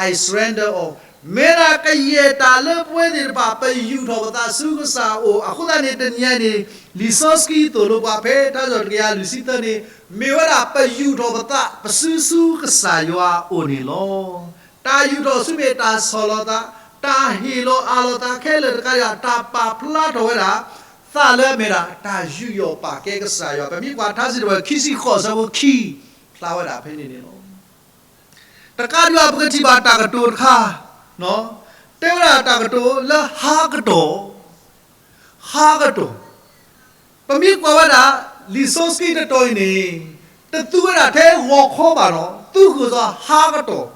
I surrender all မ့ၢ်ဒၣ်ကယဲၢ်တၢ်လၢပဝဲသ့ၣ်တဖၣ် ပယူာ်ထီၣ်ပသးဆူကစၢ်အအိၣ်. အဃိသတးန့ၣ် တနံၤညါအံၤန့ၣ် လံာ်စီဆှံသိၣ်လိပှၤဖဲထါစံးထီၣ်ပတြၢၤတကယၤလွံၢ်ဆံသၢန့ၣ် မ့ၢ်ဝဲဒၣ်ပယူာ်ထီၣ်ပသး ပစုဆူကစၢ်ယွၤအအိၣ်န့ၣ်လီၤ. တၢ်ယူာ်ထီၣ်ဆူမ့ၢ်တၢ်ဆီၣ်လီၤသး, တၢ်ဟ့ၣ်လီၤအၢၣ်လီၤသးခဲလၢာ်တခါဒီး တၢ်ပာ်ဖျါထီၣ်ဝဲဒၣ် သးလၢအမ့ၢ်ဒၣ် တၢ်ယူးယီၣ်ပာ်ကဲကစၢ်ယွၤ. ပမ့ၢ်ကွၢ်ထါစံးထီၣ်ပတြၢၤခံဆံဃိး အဆၢဖိခံ ဖျါဝဲဒၣ်ဖဲန့ၣ်န့ၣ်လီၤ. တကးဒံးဘၣ် ပကထံၣ်ဘၣ်တၢ်ကတိၤတခါ, တဲဝဲဒၣ်တၢ်ကတိၤလၢဟါကတီၢ်, ဟါကတီၢ်, ပမ့ၢ်ကွၢ်ဝဲဒၣ် လံာ်စီဆှံတတီၤအံၤန့ၣ် တသူဝဲဒၣ်ထဲဂီၤခီဘၣ်နီၤ, သူဃုာ်ဒီးဟါကတီၢ်.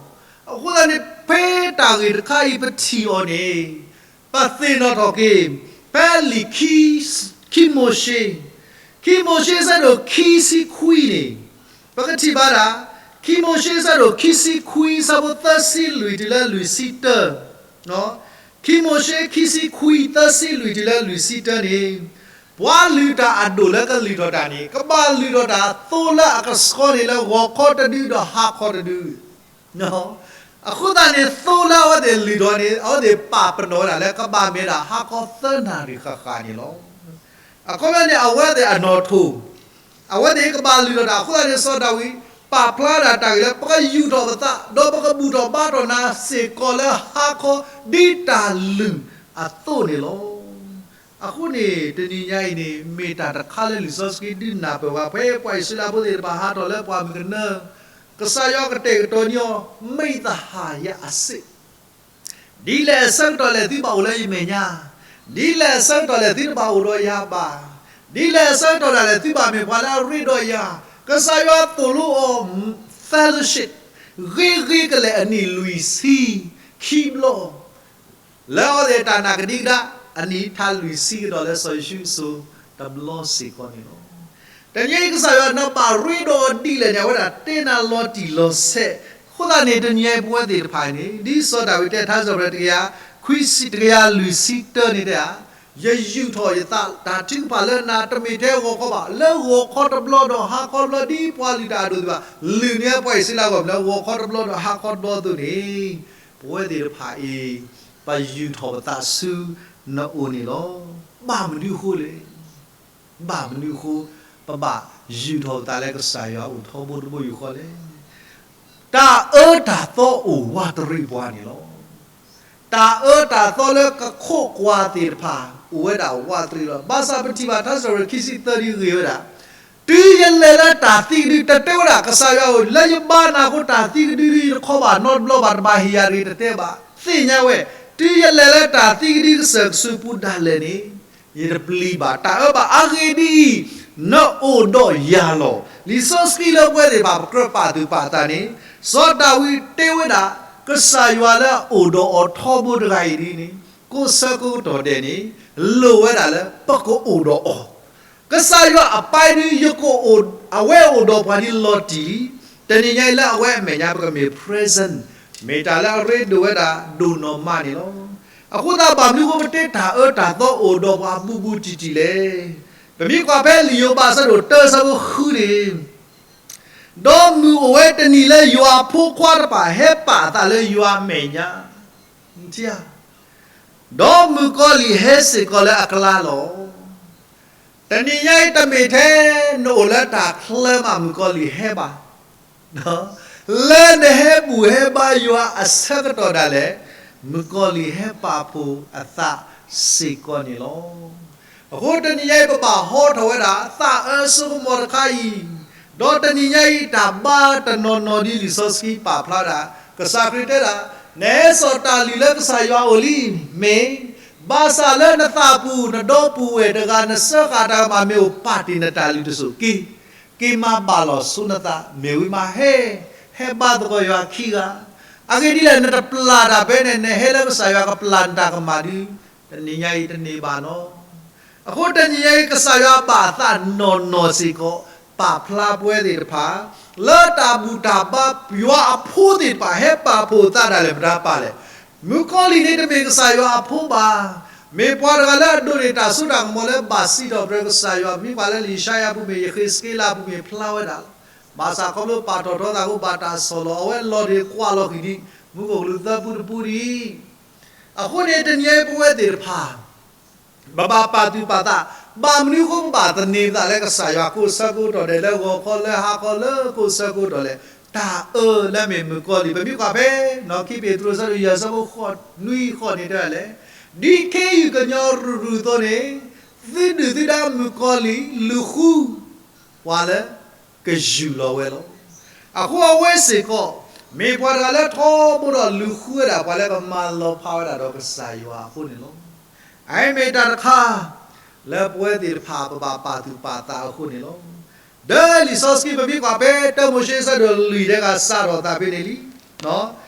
အဃိသတးန့ၣ် ဖဲတၢ်ဂ့ၢ်တခါအံၤပထံၣ်အီၤန့ၣ် ပသ့ၣ်နီၣ်ထီၣ်က့ၤ ဖဲလံာ်ခံ, ခံမိၤၡ့, ခံမိၤၡ့ဆၢဒိၣ်ခံဆံခွံန့ၣ် ပကထံၣ်ဘၣ်ဒၣ် ခံမိၤၡ့ဆၢဒိၣ်ခံဆံခွံ ဆၢဖိသၢဆံလွံၢ်တုၤလၢလွံၢ်ဆံတၢ, ခံမိၤၡ့ခံဆံခွံ သၢဆံလွံၢ်တုၤလၢလွံၢ်ဆံတၢန့ၣ် ပှၤလုၢ်တၢ်အဒိၣ်လၢကလုၢ်ထီၣ်တၢ်န့ၣ် ကဘၣ်လုၢ်ထီၣ်တၢ်သိလၢအကဆှီန့ၣ်လၢဂီၤခီတဒုဒီးဟါခီတဒု. အဃိသတးန့ၣ် သိလၢအဝဲသ့ၣ်လုၢ်ထီၣ်န့ၣ် အဝဲသ့ၣ်ပာ်ပနီၣ်ဝဲဒၣ်လၢကဘၣ်မ့ၢ်ဒၣ်ဟါခီသၢနၣ်ရံၣ်ဃၣ်ဃၣ်န့ၣ်လီၤ. အခီပညီန့ၣ် အဝဲသ့ၣ်အနီၣ်ထိၣ်, အဝဲသ့ၣ်ကဘၣ်လုၢ်ထီၣ်တၢ်အဃိသတးန့ၣ် စီၤဒၤဝံး ပာ်ဖျါဒၣ်တၢ်ဂ့ၢ်လၢ ပကယူာ်ထီၣ်ပသး ဒီးပကဘူၣ်ထီၣ်ဘါထီၣ်နၤစ့ၢ်ကီးလၢဟါခီ ဒ်တၢ်လုၢ်အသိးန့ၣ်လီၤ. အဃိန့ၣ် တနံၤညါအံၤန့ၣ် မ့ၢ်တၢ်တခါလၢလံာ်စီဆှံဒုးနၢ်ပၢၢ်ဝဲ ဖဲပှၤအံၣ်စရ့လးဖိသ့ၣ်တဖၣ်ဟးထီၣ်လၢပှၢ်မုၢ်ကနၢ ကစၢ်ယွၤကတဲာ်ကတီၤန့ၢ်အီၤ မ့ၢ်သဟၣ်ယအစ့ၣ် ဒ်လဲၣ်အဆၢကတီၢ်လဲၣ်သုဘၣ်အိၣ်လၢယမဲာ်ညါ, ဒ်လဲၣ်အဆၢကတီၢ်လဲၣ်သုတဘၣ်အိၣ်ဒီးယၤဘၣ်, ဒ်လဲၣ်အဆၢကတီၢ်ဒၣ်လဲၣ် သုဘၣ်မ့ၢ်ပှၤလၢအရ့ဒီးယၤ, ကစၢ်ယွၤသိၣ်လိအီၤ fellowship ဂ့ၤဂ့ၤကလဲာ်အနံၣ်လွံၢ်ဆံခံဘျီ လၢအဝဲသ့ၣ်တၢ်နာ်ကဒံကဒါ အနံၣ်ထါလွံၢ်ဆံကဒီးလၢစီၤယိၤၡူအစိၤတဘျီစ့ၢ်ကီးန့ၣ်လီၤ. တနံၤအံၤကစၢ်ယွၤနဘၣ်ရ့ဒီးအီၤဒ်လဲၣ်န့ၣ် အဝဲဒၣ်တဲနၤလီၤတံၢ်လီၤဆဲး, အဃိသတးန့ၣ် တနံၤအံၤပဝဲသ့ၣ်တဖၣ်န့ၣ် ဒ်စီၤဒၤဝံးတဲထါစံးထီၣ်ပတြၢၤတကယၤခွံဆံ တကယၤလွံၢ်ဆံတၢန့ၣ်တဲဧါ, ယယူာ်ထီၣ်ယသး တၢ်ထုကဖၣ်လၢနၤတမ့ၢ်ထဲဂီၤခီဘၣ်, လၢဂီၤခီတဘျီဒီးဟါခီတဘျီ ဒ်ပှၤလုၢ်တၢ်အဒိၣ်သ့ၣ်တဖၣ် လုၢ်န့ၢ်ပှၤအံၣ်စရ့လးအဂီၢ် လၢဂီၤခီတဘျီဒီးဟါခီတဘျီအသိးန့ၣ် ပဝဲသ့ၣ်တဖၣ်အံၤ ပယူာ်ထီၣ်ပသးဆူနအိၣ်န့ၣ်လီၤ. ဘၣ်မနုၤအဃိလဲၣ်, ဘၣ်မနုၤအဃိ ပဘၣ်ယူာ်ထီၣ်ပသးလၢကစၢ်ယွၤအအိၣ်ထီဘိတဘိယူၢ်ဃီလဲၣ်. တၢ်အၢတၢ်သီအိၣ်ဝးတရံးပှၤန့ၣ်လီၤ. တၢ်အၢတၢ်သီလၢကခိးကွၢ်သ့ၣ်တဖၣ် အိၣ်ဝဲဒၣ်ဝးတရံးလီၤ. ဘၣ်ဆၣ်ပထံၣ်ဘၣ်ထါစံးထီၣ်ပတြၢၤခံဆံသၢဒ်ဂ့ၢ်ဝဲဒၣ် တုၤယလဲၤလၢတၢ်သံကဒု တတဲဝဲဒၣ် ကစၢ်ယွၤဧၢ လၢယဘါနၤအဃိ တၢ်သံကဒုဒု ယတခီဘၣ်နီတဘျီဘၣ် တဘၣ်ဟ့ၣ်ယၤတဂ့ၤ တတဲဘၣ်. သ့ၣ်ညါဝဲ တုၤယလဲၤလၢတၢ်သံကဒုကစၢၢ်ကစူးပူၤဒၣ်လဲာ်န့ၣ် ယတပျံၤဘၣ်. တၢ်အၢဘၣ်အါဂ့ၢ်ဒ်အံၤ, နအိၣ်ဒီးယၤလီၤ. လံာ်စီဆှံလၢပဝဲသ့ၣ်တဖၣ် ပကြၢးပာ်သူၣ်ပာ်သးန့ၣ် စီၤဒၤဝံးတဲဝဲဒၣ် ကစၢ်ယွၤလၢအအိၣ်ဒီးအီၤထီဘိတဂၤအံၤဒ်န့ၣ် ကိးဆၢကိးကတီၢ်ဒဲးန့ၣ် လိၣ်ဝဲဒၣ်လၢပကအိၣ်ဒီးအီၤ ကစၢ်ယွၤအပၢ်ဒုး ယကအိၣ်, အဝဲအိၣ်ဒီးပှၤဒ်လီၤတံၢ်လံ. တနံၤညါအံၤလၢအဝဲအမဲာ်ညါ ပကမ့ၢ် present မ့ၢ်တၢ်လၢအရ့ဒိၣ်ဝဲဒၣ်ဒိၣ်နီၢ်မးန့ၣ်လီၤ. အဃိသတးဘၣ်မနုၤအဃိ ပတဲတၢ်အၢတၢ်သီအိၣ်ဒီးပှၤဘူးဘူးတံၢ်တံၢ်လဲၣ်. ပမ့ၢ်ကွၢ်ဖဲလံာ်ယိၤဘးအဆၢဒိၣ်တၢ အဆၢဖိဃုန့ၣ် ဒီးမုၢ်အိၣ်ဝဲတနံၤလၢယွၤအဖိခွါတဖၣ်ဟဲပာ်အသးလၢယွၤအမဲာ်ညါ ဒီးမုၣ်ကီၤလံၢ်ဟဲစ့ၢ်ကီးလၢအကျါလီၤ. တနံၤညါအံၤ တမ့ၢ်ထဲနအိၣ်လၢတၢ်ချၢမး မုၣ်ကီၤလံၢ်ဟဲဘၣ်, လၢနဟဲဘူၣ်ဟဲဘါယွၤအဆၢကတီၢ်ဒၣ်လဲာ် မုၣ်ကီၤလံၢ်ဟဲပာ်ဖှိၣ်အသးစ့ၢ်ကီးန့ၣ်လီၤ. အဃိတနံၤညါအံၤ ပဘၣ်ဟီထီၣ်ဝဲဒၣ် သးအၢစိကမီၤတခါအံၤ, ဒီးတနံၤညါအံၤ တၢ်ဘါတနီၤနီၤဒ်လံာ်စီဆှံ ပာ်ဖျါဒၣ်, ကစၢ်ခရံာ်တဲဒၣ်, နဟဲစိာ်တၢ်လုၢ်လၢကစၢ်ယွၤအအိၣ်လံ, မ့ၢ်, ဘၣ်ဆၣ်လၢနသးပူၤ နဒီပုၢ်ဝဲၢ်တဂၤ နစၢဃာ်တၢ်ကမၣ် မ့ၢ်အိၣ်ပာ်တ့ၢ်နတၢ်လုၢ်တစိၢ်က့ၤ, က့ၤမၤဘၣ်လီၤဆိနသး မ့ၢ်ဝံၤမးဟဲ, ဟဲဘါသကိးယွၤခံဂၤ, အဂ့ၢ်ဒ်လဲၣ် နတပျၢ်တၢ်ဖဲန့ၣ် နဟဲလၢကစၢ်ယွၤကပျၢ်နတၢ်ကမၣ်ဒုး, တနံၤညါအံၤတန့ၢ်ဘၣ်နီၤ. အဃိတနံၤညါအံၤ ကစၢ်ယွၤဘၣ်အသးနီၢ်နီၢ်စ့ၢ်ကီး ပာ်ဖျါပဝဲသ့ၣ်တဖၣ် လၢတၢ်ဘူၣ်တၢ်ဘါယွၤအဖိသ့ၣ်တဖၣ် ဟဲပာ်ဖှိၣ်အသးဒၣ်လဲာ် မတၤပာ်လဲၣ်. မုၣ်ကီၤလံၢ်န့ၣ် တမ့ၢ်ကစၢ်ယွၤအဖိဘၣ်. မ့ၢ်ပှၤတဂၤလၢအဒိးန့ၢ်တၢ်စိတၢ်ကမီၤလၢဘၣ်စံးထီၣ်ပတြၢၤကစၢ်ယွၤ, မ့ၢ်ပှၤလၢလံာ်ယၡါယၤအပူၤမ့ၢ် ယဃ့းစက့လးအပူၤမ့ၢ်ဖျါဝဲဒၣ်လီၤ. ဘၣ်ဆၣ်ခီဖျိပာ်ထီၣ်ထီသးအဃိ ဘၣ်တၢ်ဆီၣ်လီၤ, အဝဲလီၤဒ့ၣ်ကွၢ်လီၤဃံၤဒံး မူခိၣ်ကလူးသၢပူတပူဒံး. အဃိန့ၣ် တနံၤအံၤပဝဲသ့ၣ်တဖၣ် ပဘၣ်ပာ်သူၣ်ပာ်သး, ဘၣ်မနုၤအဃိပဘၣ်သန့ၤပသးလၢကစၢ်ယွၤကိးဆၢကတီၢ်ဒဲး လၢဂီၤခီလၢဟါခီလၢကိးဆၢကတီၢ်လဲၣ်, တၢ်အၢလၢမ့ၢ်မုၣ်ကီၤလံၢ် ပမ့ၢ်ကွၢ်ဖဲ နီၢ်ခံပ့းတရူးဆၢဒိၣ်ယဲၢ်ဆၢဖိဃိးနွံဃိးန့ၣ်တဲဒ်လဲၣ်, ဒ်ခ့ယုၢ်ကညီရူၤရူၤအသိးန့ၣ်, သုဒုၣ်သုဒါမုၣ်ကီၤလံၢ် လူၤဃု ပှၤလၢကယူၢ်လီၤဝဲလီၤ. အဃိအဝဲစ့ၢ်ကီး မ့ၢ်ပှၤတဂၤလၢထီဘိဒီးလူၤဃုဝဲဒၣ် ပှၤလၢကမၤလီၤဖးဝဲဒၣ်ဒီးကစၢ်ယွၤအဃိန့ၣ်လီၤ. အအံၤမ့ၢ်တၢ်တခါ လၢပဝဲသ့ၣ်တဖၣ်ပဘၣ်ပာ်သူၣ်ပာ်သးအဃိန့ၣ်လီၤ. ဒီးလံာ်စီဆှံပမ့ၢ်ကွၢ်ဖဲ တၢမိၤၡ့ဆၢဒိၣ်လွံၢ်ထဲကစးထီၣ်သးဖဲန့ၣ်လံ.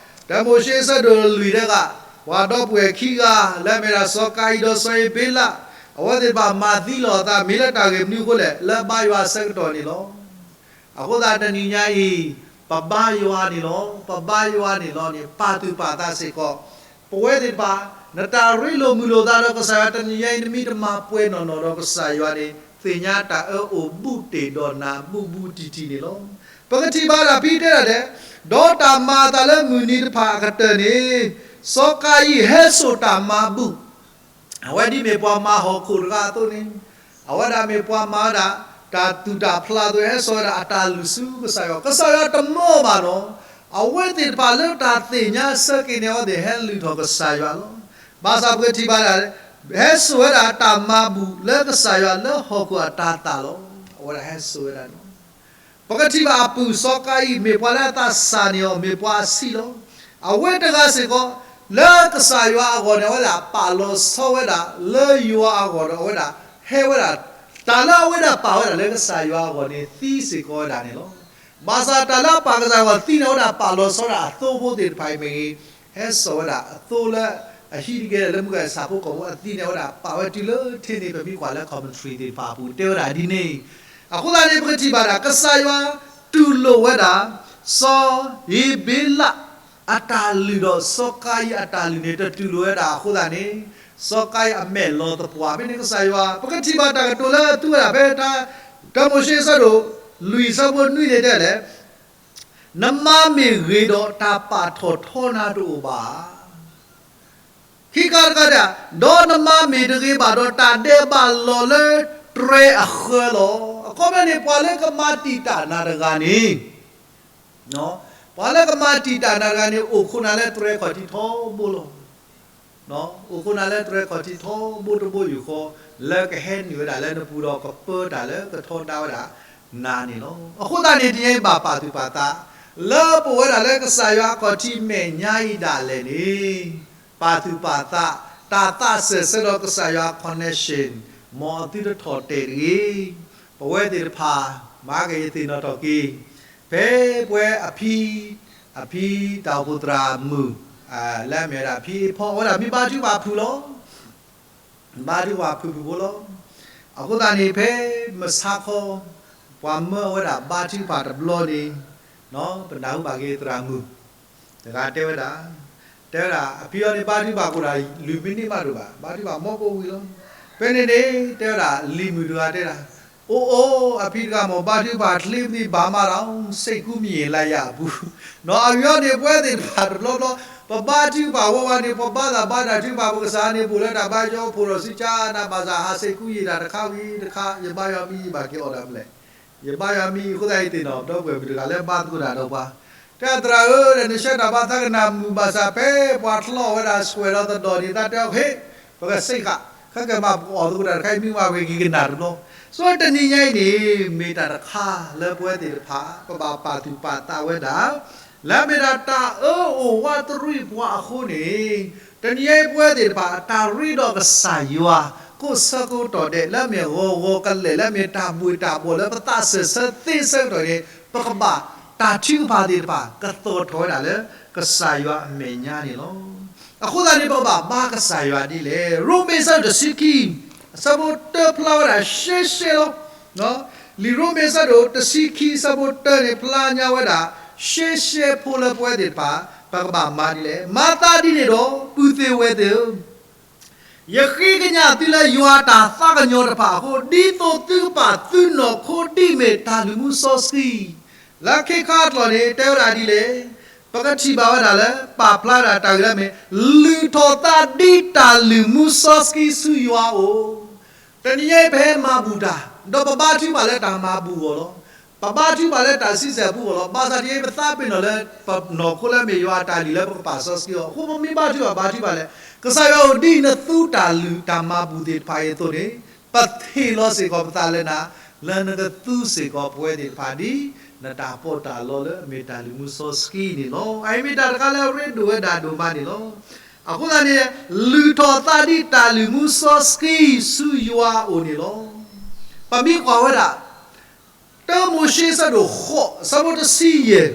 တၢမိၤၡ့ဆၢဒိၣ်လွံၢ်ထဲက ပှၤဒီပုၢ်ဝဲၢ်ခံဂၤ လၢအမ့ၢ်ဒၣ်စီၤကၤယံၣ်ဒီးစီၤအ့ၤဘ့လး, အဝဲသ့ၣ်တဖၣ်မၤသံလီၤအသး မ့ၢ်လၢတၢ်ဂ့ၢ်မနုၤအဃိလဲၣ်, လၢဘါယွၤအဆၢကတီၢ်န့ၣ်လီၤ. အဃိသတးတနံၤညါအံၤ ပဘါယွၤန့ၣ်လီၤ. ပဘါယွၤန့ၣ်လီၤန့ၣ် ပာ်သူၣ်ပာ်သးစ့ၢ်ကီး ပဝဲသ့ၣ်တဖၣ် နတၢ်ရ့လိာ်မုာ်လိာ်သးဒီးကစၢ်ယွၤတနံၤညါအံၤ နမ့ၢ်တမၤပှဲၤနီၢ်နီၢ်ဒီးကစၢ်ယွၤန့ၣ် သ့ၣ်ညါတၢ်အၢအိၣ်ဘူးတ့ၢ်ဒီးနၤဘူးဘူးတံၢ်တံၢ်န့ၣ်လီၤ. ပကထံၣ်ဘၣ်ဒၣ်ဖဲတဲဒၣ်ဒဲး, ဒီးတၢ်မၤအသးလၢမုၢ်နံၤတဖၣ်အကတၢၢ်န့ၣ် စီၤကၤယံၣ်ဟဲစိာ်တၢ်မၤဘူၣ် အဝဲဒ်မ့ၢ်ပှၤမၤဟီၣ်ခိၣ်တဂၤအသိးန့ၣ်, အဝဲဒၣ်မ့ၢ်ပှၤမၤဝဲဒၣ် တၢ်သူၣ်တၢ်ဖျးအသိး ဟဲစိာ်ဝဲဒၣ်အတၢ်လုၢ်ဆူကစၢ်ယွၤ, ကစၢ်ယွၤတမၢဘၣ်နီၤ. အဝဲသ့ၣ်တဖၣ်လၢတၢ်သ့ၣ်ညါဆၢက့ၤန့ၣ် အဝဲသ့ၣ်ဟဲလုၢ်ထီၣ်ကစၢ်ယွၤလီၤ. ဘၣ်ဆၣ်ပကထံၣ်ဘၣ်ဒၣ်, ဟဲစိာ်ဝဲဒၣ်တၢ်မၤဘူၣ်လၢကစၢ်ယွၤလၢဟီၣ်ခိၣ်အတၤသၣ်လီၤ. အဝဲဒၣ်ဟဲစိာ်ဝဲဒၣ်န့ၣ် ပကထံၣ်ဘၣ်အပုၢ်စီၤကၤယံၣ် မ့ၢ်ပှၤလၢအသးစၢ်န့ၢ်အီၤ မ့ၢ်ပှၤအဆံးလီၤ. အဝဲတဂၤစ့ၢ်ကီး လၢကစၢ်ယွၤအဂီၢ်န့ၣ် အဝဲဒၣ်ပာ်လီၤဆီဝဲဒၣ် လၢယွၤအဂီၢ်ဒီး အဝဲဒၣ်ဟဲဝဲဒၣ် တၢ်လၢအဝဲဒၣ်ပာ်ဝဲဒၣ်လၢကစၢ်ယွၤအဂီၢ်န့ၣ် သံစ့ၢ်ကီးဝဲဒၣ်န့ၣ်လီၤ. ဘၣ်ဆၣ်တၢ်လၢအပာ်ကစၢ်အဂီၢ်သံန့ၣ် အဝဲဒၣ်ပာ်လီၤဆီဒၣ်အသိဖိသ့ၣ်တဖၣ်အံၤမ့ၢ်ဂ့ၤ, ဟဲစိာ်ဝဲဒၣ်အသိလၢအဟံးတကဲလၢမုၢ်ဂၤဆၣ်ဖိကီၢ်ဖိအသံန့ၣ် အဝဲဒၣ်ပာ်ဝဲတုၤလၢထံန့ၣ် ပမ့ၢ်ကွၢ်လၢ commentary သ့ၣ်တဖၣ်အပူၤ တဲဝဲဒၣ်ဒ်န့ၣ်. အဃိသတးန့ၣ် ပကထံၣ်ဘၣ်ဒၣ် ကစၢ်ယွၤတူၢ်လိာ်ဝဲဒၣ် စီၤဧ့ၤဘ့လး အတၢ်လုၢ်ဒီးစီၤကၤယံၣ်အတၢ်လုၢ်န့ၣ် တတူၢ်လိာ်ဝဲဒၣ်အဃိသတးန့ၣ် စီၤကၤယံၣ်အမဲာ်လီၤသပှၢ်ဖဲန့ၣ် ကစၢ်ယွၤ ပကထံၣ်ဘၣ်တၢ်ကတိၤလၢအသူဝဲဒၣ်ဖဲ တၢမိၤၡ့ဆၢဒိၣ်လွံၢ်ဆၢဖိနွံန့ၣ်တဲလဲၣ်, နမါမ့ၢ်ဂ့ၤဒီးတၢ်ပာ်ထီၣ်ထီနၤတအိၣ်ဘၣ်. ခံခါတခါဒၣ်, ဒီးနမါမ့ၢ်တဂ့ၤဘၣ်ဒီးတၢ်ဒဲးဘးလီၤလၢတြဲၤအဃၢၤလီၤ. အခီပညီန့ၣ် ပှၤလၢကမၤတံာ်တာ်နၤတဂၤန့ၣ် ပှၤလၢကမၤတံာ်တာ်နၤတဂၤန့ၣ် အိၣ်ခိးနၤလၢတြဲၤခီၣ်ထံးထီဘိလီၤ. အိၣ်ခိးနၤလၢတြဲၤခီၣ်ထံးထီဘိတဘိယူၢ်ဃီ လၢကဟဲနုာ်ဝဲဒၣ်လၢနပူၤဒီးကပၢတၢ်လၢကထီဒါဝဲဒၣ်နၤန့ၣ်လီၤ. အဃိသတးန့ၣ် တနံၤအံၤဘၣ်ပာ်သူၣ်ပာ်သး လၢပဝဲဒၣ်လၢကစၢ်ယွၤအခီၣ်ထံးမဲာ်ညါအံၤဒၣ်လဲာ်န့ၣ် ပာ်သူၣ်ပာ်သး တၢ်သးစၢၢ်ဆၢဒီးကစၢ်ယွၤ connection မ်အသုတထီၣ်တဲာ်တဂ့ၤ. ပဝဲသ့ၣ်တဖၣ် မၤက့ၤယသ့ၣ်နီၣ်ထီၣ်က့ၤ ဖဲပဝဲအဖံ အဖံတၢ်အိၣ်ဖှိၣ်သရၣ်မုၣ် လၢအမ့ၢ်ဝဲဒၣ်ဖံအ့ဖီ အဝဲဒၣ်မ့ၢ်ဘါထုကဖၣ်ဖုၣ်လီၤ. ဘါထုကဖၣ်ဖုၣ်ဖုၣ်ဖိလီၤ. အဃိသတးန့ၣ် ဖဲမုၢ်ဆါခီ ပှၤမၢအဝဲဒၣ်ဘါထုကဖၣ်တဘျီန့ၣ် ပနၢ်ဟူဘၣ်က့ၤသရၣ်မုၣ် တဂၤတဲဝဲဒၣ်, တဲဝဲဒၣ် အဖံအံၤန့ၣ် ဘါထုကဖၣ်ကိးဒၣ်လွံၢ်မံးနံးမးတအိၣ်ဘၣ်, ဘါထုကဖၣ်မီကိးဝံၤလီၤ. ဖဲန့ၣ်န့ၣ် တဲဝဲဒၣ်လံၤမုၣ်တဂၤတဲဒၣ်, အိၣ်အိၣ် အဖံတဂၤမ့ၢ်ဘါထုကဖၣ်ချ့ပသံဘၣ်မးဒီး စိတ်ကူးမြင်လာရာအပူၤ နီၢ်အဂ့ၤန့ၣ် ပဝဲသ့ၣ်တဖၣ်တဘျီဘျီ ပဘါထုကဖၣ်ဝဲဝဲန့ၣ် ပဘါသးဘါတၢ်ထုကဖၣ် ပကစၢ်န့ၣ် ဘူးလၢတၢ်ဘါယွၤအိၣ်ဖှိၣ်ဒီးစံးကါနၤဘၣ်ဆၣ် ဟးစိတ်ကူးယဉ်တၢ်တခါဝံၤတခါ ယဘါယွၤမံယဘၣ်က့ၤအီၣ်ဒၣ်မလဲၣ်. ယဘါယွၤမံအဃိသတး ယသ့ၣ်နီၣ်ဒီပုၢ်ဝဲၢ်မုၣ်တဂၤလၢဘါသကိးတၢ်ဒီးပှၤ, တဲသရၣ်ဧၢ နဆှၢတၢ်ဘါသးကနၣ်မုာ်ဘၣ်ဆၣ် ဖဲပှၤထီၣ်ဝဲဒၣ်ဆှဲးဒီးသဒီၣ်န့ၣ် တၢ်တဲအီၤဟ့ၣ် ပကစံးဃာ် ခဲကဲမးပကအီၣ်သကိးတၢ်တခါအံၤ မံဝဲဂ့ၤကနၣ်တဘျီ. ဆိတနံၤညါအံၤန့ၣ် မ့ၢ်တၢ်တခါလၢပဝဲသ့ၣ်တဖၣ် ပဘၣ်ပာ်သူၣ်ပာ်သးဝဲဒၣ် လၢအမ့ၢ်ဒၣ်တၢ်အၢအိၣ်ဝးတရံးပှၤအဃိန့ၣ် တနံၤညါအံၤပဝဲသ့ၣ်တဖၣ် တၢ်ရ့ဒီးကစၢ်ယွၤ ကိးဆၢကတီၢ်ဒဲး လၢအမ့ၢ်ဂီၤဂီၤကလဲာ် လၢအမ့ၢ်တၢ်ဘှ့ၣ်တၢ်ဘှီၣ်လၢပသးစၢၢ်ဆၢသ့ဆၢကတီၢ်န့ၣ် ပကဘၣ်တၢ်ထုကဖၣ်သ့ၣ်တဖၣ် ကသီၣ်ထီၣ်ဝဲဒၣ်လၢကစၢ်ယွၤအမဲာ်ညါန့ၣ်လီၤ. အဃိသတးန့ၣ် ပကဘၣ်ဘါကစၢ်ယွၤဒ်လဲၣ်. ရိမ့ၤဆၢဒိၣ်တဆံခံ အဆၢဖိတၢဖျါဝဲဒၣ်ရှဲရှဲလီၤ. လံာ်ရိမ့ၤဆၢဒိၣ်တဆံခံ အဆၢဖိတၢန့ၣ် ဖျါညါဝဲဒၣ် ရှဲရှဲဖိလၢပဝဲသ့ၣ်တဖၣ် ပကဘၣ်မၤဒ်လဲၣ်. မၤသးဒ်န့ၣ်ဒီး ပုၢ်သ့ၣ်ဝဲၢ်သ့ၣ်ဧၢ, ယဃ့ကညးသုလၢယွၤတၢ်သးကညီၤတဖၣ်အဃိ, ဒ်သိးသုကပာ်သုနီၢ်ခိဒ်အမ့ၢ်တၢ်လုၢ်မူစီဆှံ, လၢခ့ခါအကျိၤန့ၣ် တဲဝဲဒၣ်ဒ်လဲၣ်, ပကထံၣ်ဘၣ်ဝဲဒၣ်လၢ ပာ်ဖျါဒၣ်တၢ်ဂ့ၢ်လၢအမ့ၢ် လုၢ်ထီၣ်သးဒ်တၢ်လုၢ်မူစီဆှံဆူယွၤအအိၣ်, တနံၤညါအံၤပဟဲမၤဘူၣ်တၢ်, ဒီးပဘါထုကဖၣ်လၢတၢ်မၤဘူၣ်အဂီၢ်လီၤ. ပဘါထုကဖၣ်လၢတၢ်ဆံဆဲၣ်ပူၤအဂီၢ်လီၤ. ဘၣ်ဆၣ်တနံၤညါအံၤ ပသးပ့ၤနီၣ်လၢ ပနီၢ်ခိလၢအမ့ၢ်ယွၤအတၢ်လုၢ်လၢပကပာ်စီဆှံအီၤ, အဃိပမ့ၢ်ဘါထုကဖၣ် ဘါထုကဖၣ်လဲၣ်, ကစၢ်ယွၤအိၣ်ဒ်နသူတၢ်လုၢ်တၢ်မၤဘူၣ်သ့ၣ်တဖၣ်အံၤအသိးန့ၣ်, ပဟ့ၣ်လီၤစ့ၢ်ကီးပသးလၢနၤ, လၢနကသူစ့ၢ်ကီးပဝဲသ့ၣ်တဖၣ်ဒ် နတၢ်ပီးတၢ်လီလၢအမ့ၢ်တၢ်လုၢ်မူစီဆှံန့ၣ်လီၤ. အအံၤမ့ၢ်တၢ်တခါလၢအရ့ဒိၣ်ဝဲဒၣ်ဒိၣ်မးန့ၣ်လီၤ. အဃိသတးန့ၣ် လုၢ်ထီၣ်သးဒ်တၢ်လုၢ်မူစီဆှံဆူယွၤအအိၣ်န့ၣ်လီၤ. ပမ့ၢ်ကွၢ်ဝဲဒၣ် တၢမိၤၡ့အဆၢဒိၣ်ဃိး အဆၢဖိတဆံယဲၢ်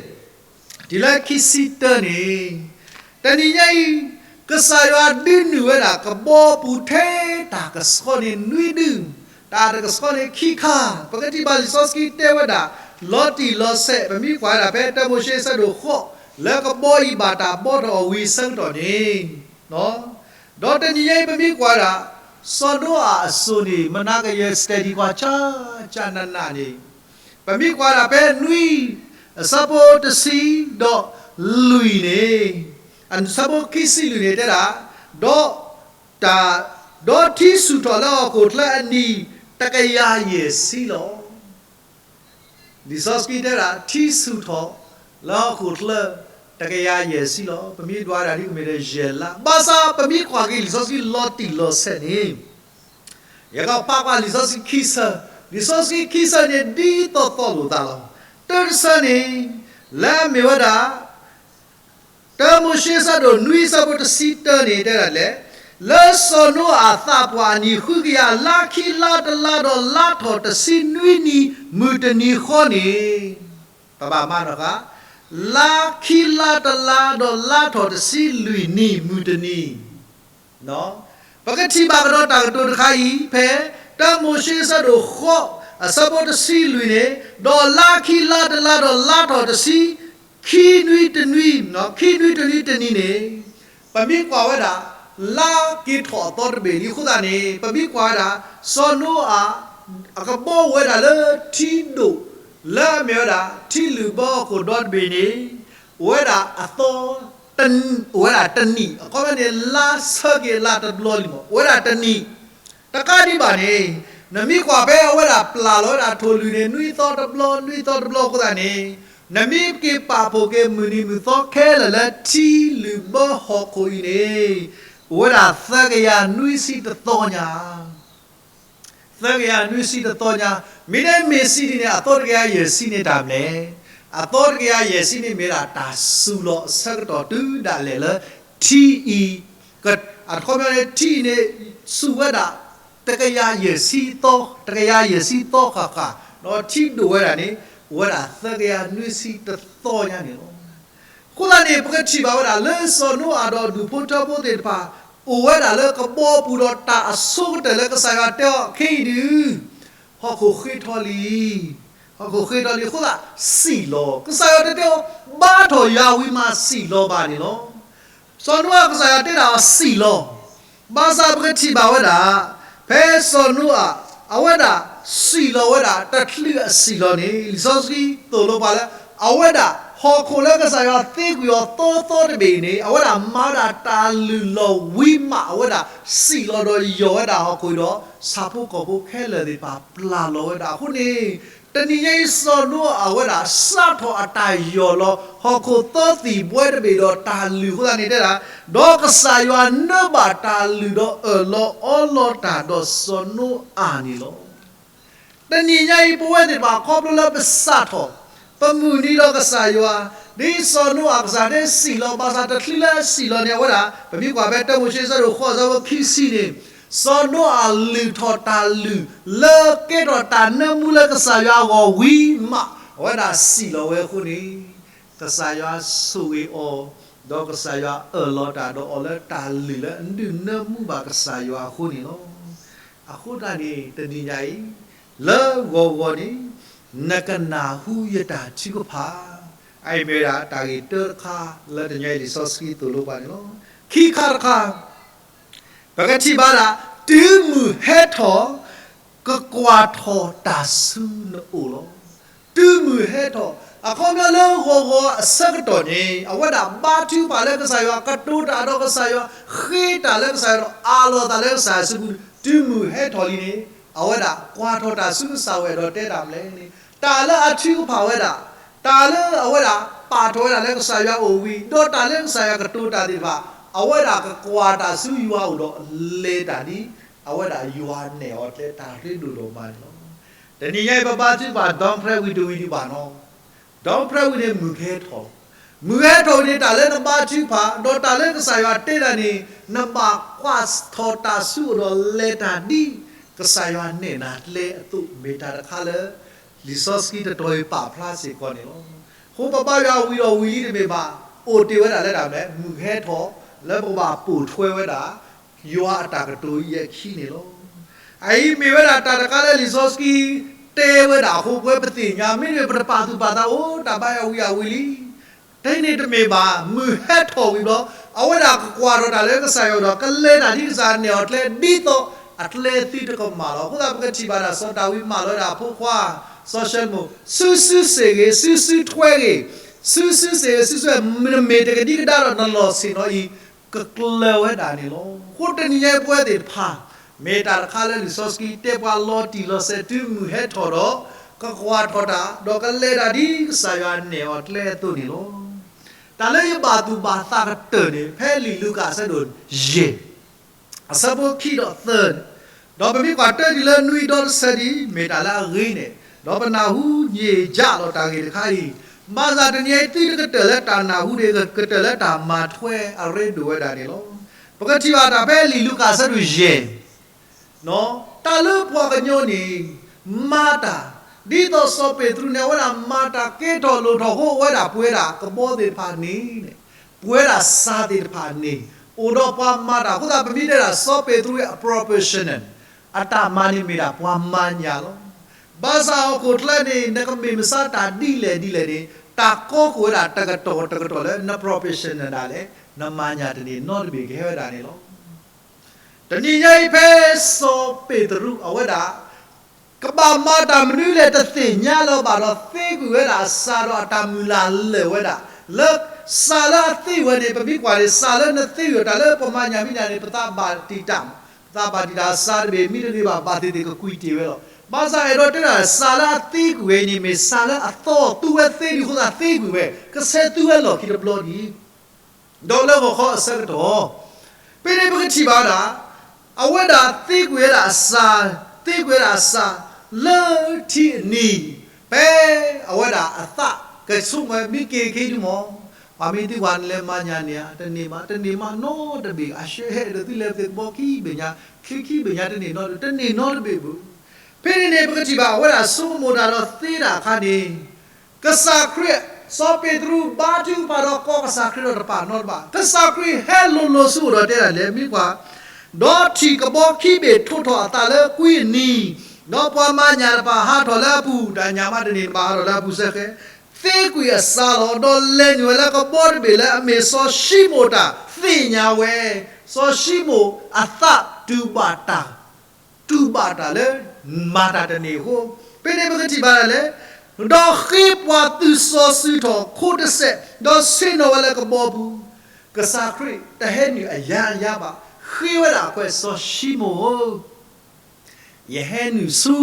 တုၤလၢခံဆံတၢန့ၣ်, တနံၤညါအံၤ ကစၢ်ယွၤဒုးနုာ်ဝဲဒၣ်ကဘီပူၤထဲတၢ်ကဆှီန့ၣ်နွံဒု, တၢ်တကဆှီန့ၣ်ခံခါ, ပကထံၣ်ဘၣ်လံာ်စီဆှံတဲဝဲဒၣ် လီၤတံၢ်လီၤဆဲး, ပမ့ၢ်ကွၢ်ဝဲဒၣ်ဖဲတၢမိၤၡ့အဆၢဒိၣ်ဃိး လၢကဘီအံၤဘၣ်တၢ်ဘီထီၣ်အီၤဝံၤအဆၢကတီၢ်န့ၣ် ဒီးတနံၤညါအံၤပမ့ၢ်ကွၢ်ဒၣ် စီၤနိအၤအစိၤန့ၣ် မနၤကယဲၢ် study ကွၢ် ကၢ်ကၢ်နးနးန့ၣ်, ပမ့ၢ်ကွၢ်ဒၣ်ဖဲနွံ အဆၢဖိတဆံဒီးလွံၢ်န့ၣ်, အဆၢဖိခံဆံလွံၢ်န့ၣ်တဲဒၣ်, ဒီး ဒီးထံဆူၣ်ထီၣ်လၢဟီၣ်ခိၣ်ချၢအနံၣ်တကယၤယဲၢ်ဆံလီၤ. လံာ်စီဆှံတဲဒၣ် ထံဆူၣ်ထီၣ်လၢဟီၣ်ခိၣ်ချၢ တကယၤယဲၢ်ဆံလီၤ. ပမ့ၢ်ဒွးဒၣ်ဒ်အမ့ၢ်ဒီးယဲၢ်လါ, ဘၣ်ဆၣ်ပမ့ၢ်ကွၢ်က့ၤလံာ်စီဆှံလီၤတံၢ်လီၤဆဲးန့ၣ်, ယကဖးကွၢ်လံာ်စီဆှံခံဆၢ, လံာ်စီဆှံခံဆၢန့ၣ် ဒ်သိးသိးလိာ်သးလီၤ. တၢတဆၢန့ၣ် လၢအမ့ၢ်ဝဲဒၣ် တၢမိၤၡ့အဆၢဒိၣ်နွံအဆၢဖိတဆံတၢန့ၣ် တဲဒၣ်လဲၣ်, လၢစီၤနိအၤအသးပှၢ်အနံၣ်ဃုကယၤ လါခံလါတလါဒီးလါထီၣ်တဆံနွံနံၤမုၢ်တနံၤဃီန့ၣ်, ပဘၣ်မၤနီၣ်ဃာ်, လါခံလါတလါဒီးလါထီၣ်တဆံလွံၢ်နံၤမုၢ်တနံၤ ပကထံၣ်ဘၣ်ကဒီးတၢ်ကတိၤတခါအံၤ ဖဲတၢမိၤၡ့အဆၢဒိၣ်ဃိး အဆၢဖိတဆံလွံၢ်န့ၣ်, ဒီးလါခံလါတလါဒီးလါထီၣ်တဆံ ခံနွံတနွံ, ခံနွံတနွံတနံၤန့ၣ်, ပမ့ၢ်ကွၢ်ဝဲဒၣ် လါက့ၤထီၣ်အသီတဘ့ၣ်လံအဃိသတးန့ၣ် ပမ့ၢ်ကွၢ်ဝဲဒၣ် စီၤနိအၤ အကဘီအိၣ်ဝဲဒၣ်လၢထံဒိၣ် လၢအမ့ၢ်ဝဲဒၣ် ထံလုၢ်ဘၢဟီၣ်ခိၣ်ဒီတဘ့ၣ်န့ၣ် အိၣ်ဝဲဒၣ်အသီ အိၣ်ဝဲဒၣ်တနံၣ်, အခီပညီန့ၣ် လါဆၢက့ၤလါတဘျီလံမး အိၣ်ဝဲဒၣ်တနံၣ်, တကးဒံးဘၣ်န့ၣ်, နမ့ၢ်ကွၢ်ဖဲအဝဲဒၣ်ပျၢ်လီၤဝဲဒၣ်ထိၣ်လွံၢ်န့ၣ် နွံသီတဘျီ နွံသီတဘျီအဃိသတးန့ၣ်, နမ့ၢ်က့ၤပာ်ဖှိၣ်က့ၤမုၢ်နံၤမုၢ်သီခဲလၢာ်လၢထံလုၢ်ဘၢဟီၣ်ခိၣ်အံၤန့ၣ်, အိၣ်ဝဲဒၣ်သၢကယၤနွံဆံတသီညါ သၢကယၤနွံဆံတသီညါ, မ့ၢ်ဒ်မ့ၢ်စံးဒ်န့ၣ် အသီတကယၤယဲၢ်ဆံန့ၣ်တၢ်မနုၤလဲၣ်, အသီတကယၤယဲၢ်ဆံန့ၣ်မ့ၢ်ဒၣ်တၢ်စူၤလီၤအဆၢကတီၢ်တုၤဒၣ်လဲာ်လၢထံအံၤ, အခီပညီန့ၣ် ထံအံၤန့ၣ် စူၤဝဲဒၣ် တကယၤယဲၢ်ဆံသီ, တကယၤယဲၢ်ဆံသီဃၣ်ဃၣ်, ဒီးထံဒိၣ်ဝဲဒၣ်န့ၣ် အိၣ်ဝဲဒၣ်သၢကယၤနွံဆံတသီညါန့ၣ်လီၤ. အဃိသတးန့ၣ် ပကထံၣ်ဘၣ်ဝဲဒၣ်လၢစီၤနိအၤဒီးဒူၣ်ဖိထၢဖိသ့ၣ်တဖၣ် အိၣ်ဝဲဒၣ်လၢကဘီပူၤဒီးတၢ်အဆိကတၢၢ်လၢကစၢ်ယွၤတဲအီၤခဲအံၤဒုး, ဟီၣ်ခိၣ်ဃ့ထီလံ, ဟီၣ်ခိၣ်ဃ့ထီလံအဃိသတး စံၣ်လီၤ, ကစၢ်ယွၤတတဲအီၤ ဘါထီၣ်ယၤဝံၤမးစံၣ်လီၤဘၣ်န့ၣ်လီၤ. စီၤနိအၤကစၢ်ယွၤတဲဒၣ်အီၤစံၣ်လီၤ, ဘၣ်ဆၣ်ပကထံၣ်ဘၣ်ဝဲဒၣ် ဖဲစီၤနိအၤ အဝဲဒၣ်စံၣ်လီၤဝဲဒၣ် တချုးအစံၣ်လီၤန့ၣ် လံာ်စီဆှံသိၣ်လိပှၤလၢ အဝဲဒၣ်ဟီၣ်ခိၣ်လၢကစၢ်ယွၤသ့ကွံာ်အီၤသီသီတဘ့ၣ်အံၤန့ၣ် အဝဲဒၣ်မၤဝဲဒၣ်တၢ်လုၢ်လီၤဝံၤမး အဝဲဒၣ်စံၣ်လီၤဒီးယီၢ်ဝဲဒၣ်ဟီၣ်ခိၣ်ဒီး ဆၣ်ဖိကီၢ်ဖိခဲလၢာ်သ့ၣ်တဖၣ်ပျၢ်လီၤဝဲဒၣ်အဃိန့ၣ်, တနံၤညါအံၤစီၤနိအၤအဝဲဒၣ်စးထီၣ်အတၢ်ယီၢ်လီၤ ဟီၣ်ခိၣ်သၢသီၣ်ဘှဲတဘ့ၣ်ဒီးတၢ်လုၢ်အဃိသတးန့ၣ်တဲဒၣ်, ဒီးကစၢ်ယွၤနၢဘၣ်တၢ်လုၢ်ဒီးအၢၣ်လီၤအီလီၤတၢ်ဒီးစီၤနိအၤန့ၣ်လီၤ. တနံၤညါအံၤ ပဝဲသ့ၣ်တဖၣ်ခီဖျိလၢပစးထီၣ် ပမုၢ်နံၤဒီးကစၢ်ယွၤ, ဒ်စီၤနိအၤကစၢ်ဒၣ်စံၣ်လီၤ ဘၣ်ဆၣ်တချုးလၢအစံၣ်လီၤန့ၣ် အဝဲဒၣ် ပမ့ၢ်ကွၢ်ဖဲတၢမိၤၡ့အဆၢဒိၣ်ဃိးအဆၢဖိခံဆံန့ၣ်, စီၤနိအၤလုၢ်ထီၣ်တၢ်လုၢ် လၢကဲထီၣ်တၢ်နၢမူလၢကစၢ်ယွၤအဂီၢ်ဝံၤမး အဝဲဒၣ်စံၣ်လီၤဝဲအဃိန့ၣ်, ကစၢ်ယွၤဆိၣ်ဂ့ၤအီၤ, ဒီးကစၢ်ယွၤအၢၣ်လီၤတၢ်ဒီးအီၤလၢတၢ်လုၢ်လၢအဒုးနၢမူဘၣ်ကစၢ်ယွၤအဃိန့ၣ်လီၤ. အဃိသတးန့ၣ် တနံၤညါအံၤ လၢဂီၤဂီၤန့ၣ် နကနၢ်ဟူယတၢ်ထုကဖၣ်, အအံၤမ့ၢ်ဝဲဒၣ်တၢ်ဂ့ၢ်တၢတခါလၢတနံၤညါအံၤလံာ်စီဆှံသိၣ်လိပှၤန့ၣ်လီၤ. ခံခါတခါ ပကထံၣ်ဘၣ်ဒၣ် တုၤမုၢ်ဟဲထီၣ် ကကွၢ်ထီၣ်တၢ်ဆူနအိၣ်လီၤ. တုၤမုၢ်ဟဲထီၣ် အခီပညီလၢဂီၤဂီၤအဆၢကတီၢ်န့ၣ် အဝဲဒၣ်ဘါထုကဖၣ်လၢကစၢ်ယွၤ ကတိၤတၢ်ဒီးကစၢ်ယွၤ ဃ့တၢ်လၢကစၢ်ယွၤဒီး အးလီၤသးလၢကစၢ်ယွၤစုပူၤ တုၤမုၢ်ဟဲထီၣ်လံန့ၣ် အဝဲဒၣ်ကွၢ်ထီၣ်တၢ်ဆူကစၢ်ဝဲဒီးတဲတၢ်မနုၤလဲၣ်န့ၣ် တၢ်လၢအထုကဖၣ်ဝဲဒၣ် တၢ်လၢအဝဲဒၣ်ပာ်ထီၣ်ဝဲဒၣ်လၢကစၢ်ယွၤအိၣ်ဝံၤ ဒီးတၢ်လၢကစၢ်ယွၤကတိၤတၢ်သ့ၣ်တဖၣ် အဝဲဒၣ်ကကွၢ်တၢ်ဆူယွၤအိၣ်ဒီးလဲၤတၢ်ဒ် အဝဲဒၣ်ယွၤနဲၣ်အီၤကျဲတၢ်ရ့ဒိၣ်ဒိၣ်မးန့ၣ်လီၤ. တနံၤညါအံၤ ပဘါထုကဖၣ် ဒီပြဲဝံၤတဝံၤဒံးဘၣ်နီၤ ဒီပြဲဝံၤန့ၣ်မုၢ်ကဟဲထီၣ်လီၤ. မုၢ်ကဟဲထီၣ်ဝံၤန့ၣ် တၢ်လၢနဘါထုကဖၣ် ဒီးတၢ်လၢကစၢ်ယွၤတဲတၢ်န့ၣ် နဘၣ်ကွၢ်ထီၣ်တၢ်ဆူအအိၣ်ဒီးလဲၤတၢ်ဒ် ကစၢ်ယွၤနဲၣ်နၤကျဲအသိး မ့ၢ်တၢ်တခါလၢ လံာ်စီဆှံတတီၤအံၤပာ်ဖျါစ့ၢ်ကီးန့ၣ်လီၤ. အဃိပဘါယွၤဝံၤဒီးဝံၤလံတမ့ၢ်ဘၣ် အိၣ်တ့ၢ်ဝဲဒၣ်လၢတၢ်မနုၤလဲၣ် မုၢ်ကဟဲထီၣ် လၢပကဘၣ်ပိာ်ထွဲဝဲဒၣ် ယွၤအတၢ်ကတိၤအံၤအခံန့ၣ်လီၤ. အအံၤမ့ၢ်ဝဲဒၣ်တၢ်တခါလၢလံာ်စီဆှံတဲဝဲဒၣ်အဃိ ပဝဲပသ့ၣ်ညါ မ့တမ့ၢ်ပတပာ်သူၣ်ပာ်သးအိၣ် တၢ်ဘါယွၤဝံၤအဝံၤလံ တန့ၣ်တမ့ၢ်ဘၣ် မုၢ်ဟဲထီၣ်ဝံၤဘျီ အဝဲဒၣ်ကကွၢ်ထီၣ်တၢ်လၢကစၢ်ယွၤဒီး ကလဲၤတၢ်ဒ်ကစၢ်ယွၤနဲၣ်အီၤကျဲ ဒ်သိးအကျဲသုတကမၣ်လီၤ. အဃိသတး ပကထံၣ်ဘၣ်ဒၣ်စီၤဒၤဝံးမၢလီၤဝဲဒၣ်အဖိခွါ စီၤၡလိမိၣ် စုစုစ့ၢ်ဂ့ၤ စုစုထွဲဂ့ၤ စုစုစ့ၢ်ဂ့ၤ စုစု နမ့ၢ်တကဒံကဒါဒီးနလီၢ်ဆ့ၣ်နီၤအံၤ ကကျၢၤဝဲဒၣ်န့ၣ်လီၤ. အဃိတနံၤညါအံၤပဝဲသ့ၣ်တဖၣ် မ့ၢ်တၢ်တခါလၢလံာ်စီဆှံတဲပှၤလီၤတံၢ်လီၤဆဲး တုၤမုၢ်ဟဲထီၣ်ဒီး ကကွၢ်ထီၣ်တၢ် ဒီးကလဲၤတၢ်ဒ်ကစၢ်ယွၤနဲၣ်အီၤကျဲအသိးန့ၣ်လီၤ. တၢ်လၢယဘၣ်သူၣ်ဘၣ်သးကတၢၢ်န့ၣ် ဖဲလံာ်လူၤကၣ်အဆၢဒိၣ်ယဲၢ် အဆၢဖိခံဒီးသၢန့ၣ်, ဒီးပမ့ၢ်ကွၢ်တၢ်ဒ်လၢနွံဒီတဆၢဒ် မ့ၢ်တၢ်လၢအဂ့ၤန့ၣ်, ဒီးပနၢ်ဟူယံာ်ယါလီၤတၢ်ဂ့ၢ်တခါအံၤ, ဘၣ်ဆၣ်တနံၤအံၤသုတကတၢၢ်လၢတၢ်နၢ်ဟူဒံး ကတၢၢ်လၢတၢ်မၤထွဲအရ့ဒိၣ်ဝဲဒၣ်န့ၣ်လီၤ. ပကထံၣ်ဘၣ်တၢ်ဖဲလံာ်လူၤကၣ်အဆၢဒိၣ်ယဲၢ် တၢ်လၢပှၤကညီန့ၣ် မၤတၢ်, ဒ်သိးစီၤပ့းတရူးန့ၣ် အဝဲဒၣ်မၤတၢ်ကဲထီၣ်လိၣ်ထီၣ်အဃိ အဝဲဒၣ်ပှဲၤဒၣ်ကဘီသ့ၣ်တဖၣ်န့ၣ်, ပှဲၤဒၣ်စၢ်သ့ၣ်တဖၣ်န့ၣ်, အိၣ်ဒီးပှၤမၤတၢ်အဃိသတး ပမ့ၢ်တဲဒၣ်စီၤပ့းတရူးအ professional အတၢ်မၤန့ၣ်မ့ၢ်ဒၣ်ပှၤမၤညၣ်လီၤ. ဘၣ်ဆၣ်ဟီၣ်ခိၣ်ချၢန့ၣ် နကမ့ၢ်မဆါတၢ်ဒ်လဲၣ်ဒ်လဲၣ်န့ၣ် တၢ်ကီကိၢ်ဝဲဒၣ်တကတီၢ်တကတီၢ်လၢန professional ဒၣ်လဲာ်, နမၤညၣ်တန့ၢ်နီတဘ့ၣ်ကဟဲဝဲဒၣ်န့ၣ်လီၤ. တနံၤညါအံၤဖဲစီၤပ့းတရူးအဝဲဒၣ် ကဘၣ်မၤတၢ်မနုၤလဲၣ်တသ့ၣ်ညါလၢၤဘၣ်ဒီး သ့ကွံာ်ဝဲဒၣ်အစၢ်ဒီးအတၢ်မုၢ်လၢ်လၢာ်ဝဲဒၣ်, လၢစၢ်လၢအသ့ဝဲန့ၣ် ပမ့ၢ်ကွၢ်န့ၣ် စၢ်လၢနသ့ဝံၤတၢ်လၢပမၤညၣ်မ့ၢ်ညၣ်န့ၣ် ပသးဘၣ်တံာ်တာ်, ပသးဘၣ်တံာ်တာ်အစၢ်တဘ့ၣ် မ့ၢ်တဂ့ၤဘၣ် ဘၣ်သ့ၣ်သ့ၣ်ကကွံာ်တ့ၢ်ဝဲလီၤ. ဘၣ်ဆၣ်အဲၣ်ဒိးတဲဒၣ် စၢ်လၢအသ့ကွံာ်ဝဲအံၤန့ၣ် မ့ၢ်စၢ်လၢအသီသူဝဲသ့ဒံးအဃိသတးသ့ကွံာ်ဝဲ, ကဆဲးသူဝဲလီၢ်ခံတဘျီဒံး ဒီးလၢဂီၤခီအဆၢကတီၢ်, ဖဲန့ၣ်ပကထံၣ်ဘၣ်ဒၣ်, အဝဲဒၣ်သ့ကွံာ်ဝဲဒၣ်အစၢ်, သ့ကွံာ်ဝဲဒၣ်အစၢ်, လၢထံအနံၤ, ဖဲအဝဲဒၣ်အသးကဆိကမိၣ် မ့ၢ်က့ၤခဲဒုမီၢ်, ပှၤမ့ၢ်သံကွၢ်နလဲၤမၤညၣ်န့ၣ်ဧါ, တန့ၢ်မး, တန့ၢ်မးနီတဘ့ၣ်, အရှဲဟဲဒီးသုလဲၤသ့ၣ်ကဘီခံဘ့ၣ်ညါ, ချံခံဘ့ၣ်ညါ တန့ၢ်နီတဘ့ၣ်, တန့ၢ်နီတဘ့ၣ်ဘၣ်. ဖဲန့ၣ်န့ၣ် ပကထံၣ်ဘၣ်အဝဲဒၣ်ဆိကမိၣ်တၢ်ဒီးသ့တၢ်အခါန့ၣ် ကစၢ်ခရံာ်, စီၤပ့းတရူးဘါထုကဖၣ်ဒီးကိးကစၢ်ခရံာ်ဒီးတပာ်နီတဘ့ၣ်, ကစၢ်ခရံာ်ဟဲလိၤလိၤဆူအအိၣ်ဒီးတဲဒၣ်လဲၣ်, မ့ၢ်ကွၢ်, ဒီးထံၣ်ကဘီခံဘ့ၣ်ထိးထီၣ်အသးလၢကွံအနံၤ, ဒီးပှၤမၤညၣ်တဖၣ်ဟးထီၣ်လၢအပူၤ, တၢ်ညၣ်မးတန့ၢ်ဘၣ်ဟးထီၣ်လၢအပူၤစဲဃဲ, သ့ကွံာ်အစၢ်လီၤ, ဒီးလဲၤနုာ်ဝဲလၢကဘီတဘ့ၣ်လၢအမ့ၢ်စီၤၡံမိၣ်တၢ်သ့ၣ်ညါဝဲ, စီၤၡံမိၣ်အသးတူၢ်ဘၣ်တၢ် တူၢ်ဘၣ်တၢ်လၢ မၤတၢ်တန့ၢ်အဃိ, ဖဲန့ၣ်ပကထံၣ်ဘၣ်ဒၣ်လဲၣ်, ဒီးဃ့ပှၤသုးစီၤစုၤထီၣ်ခိတစဲး, ဒီးဆ့ၣ်နီၤဝဲလၢကဘီပူၤ, ကစၢ်ခရံာ်တဟဲနုာ်အယါအယါဘၣ်, ဃ့ဝဲဒၣ်အခွဲးစီၤၡံမိၣ်ဧၢ ယဟဲနုာ်ဆူ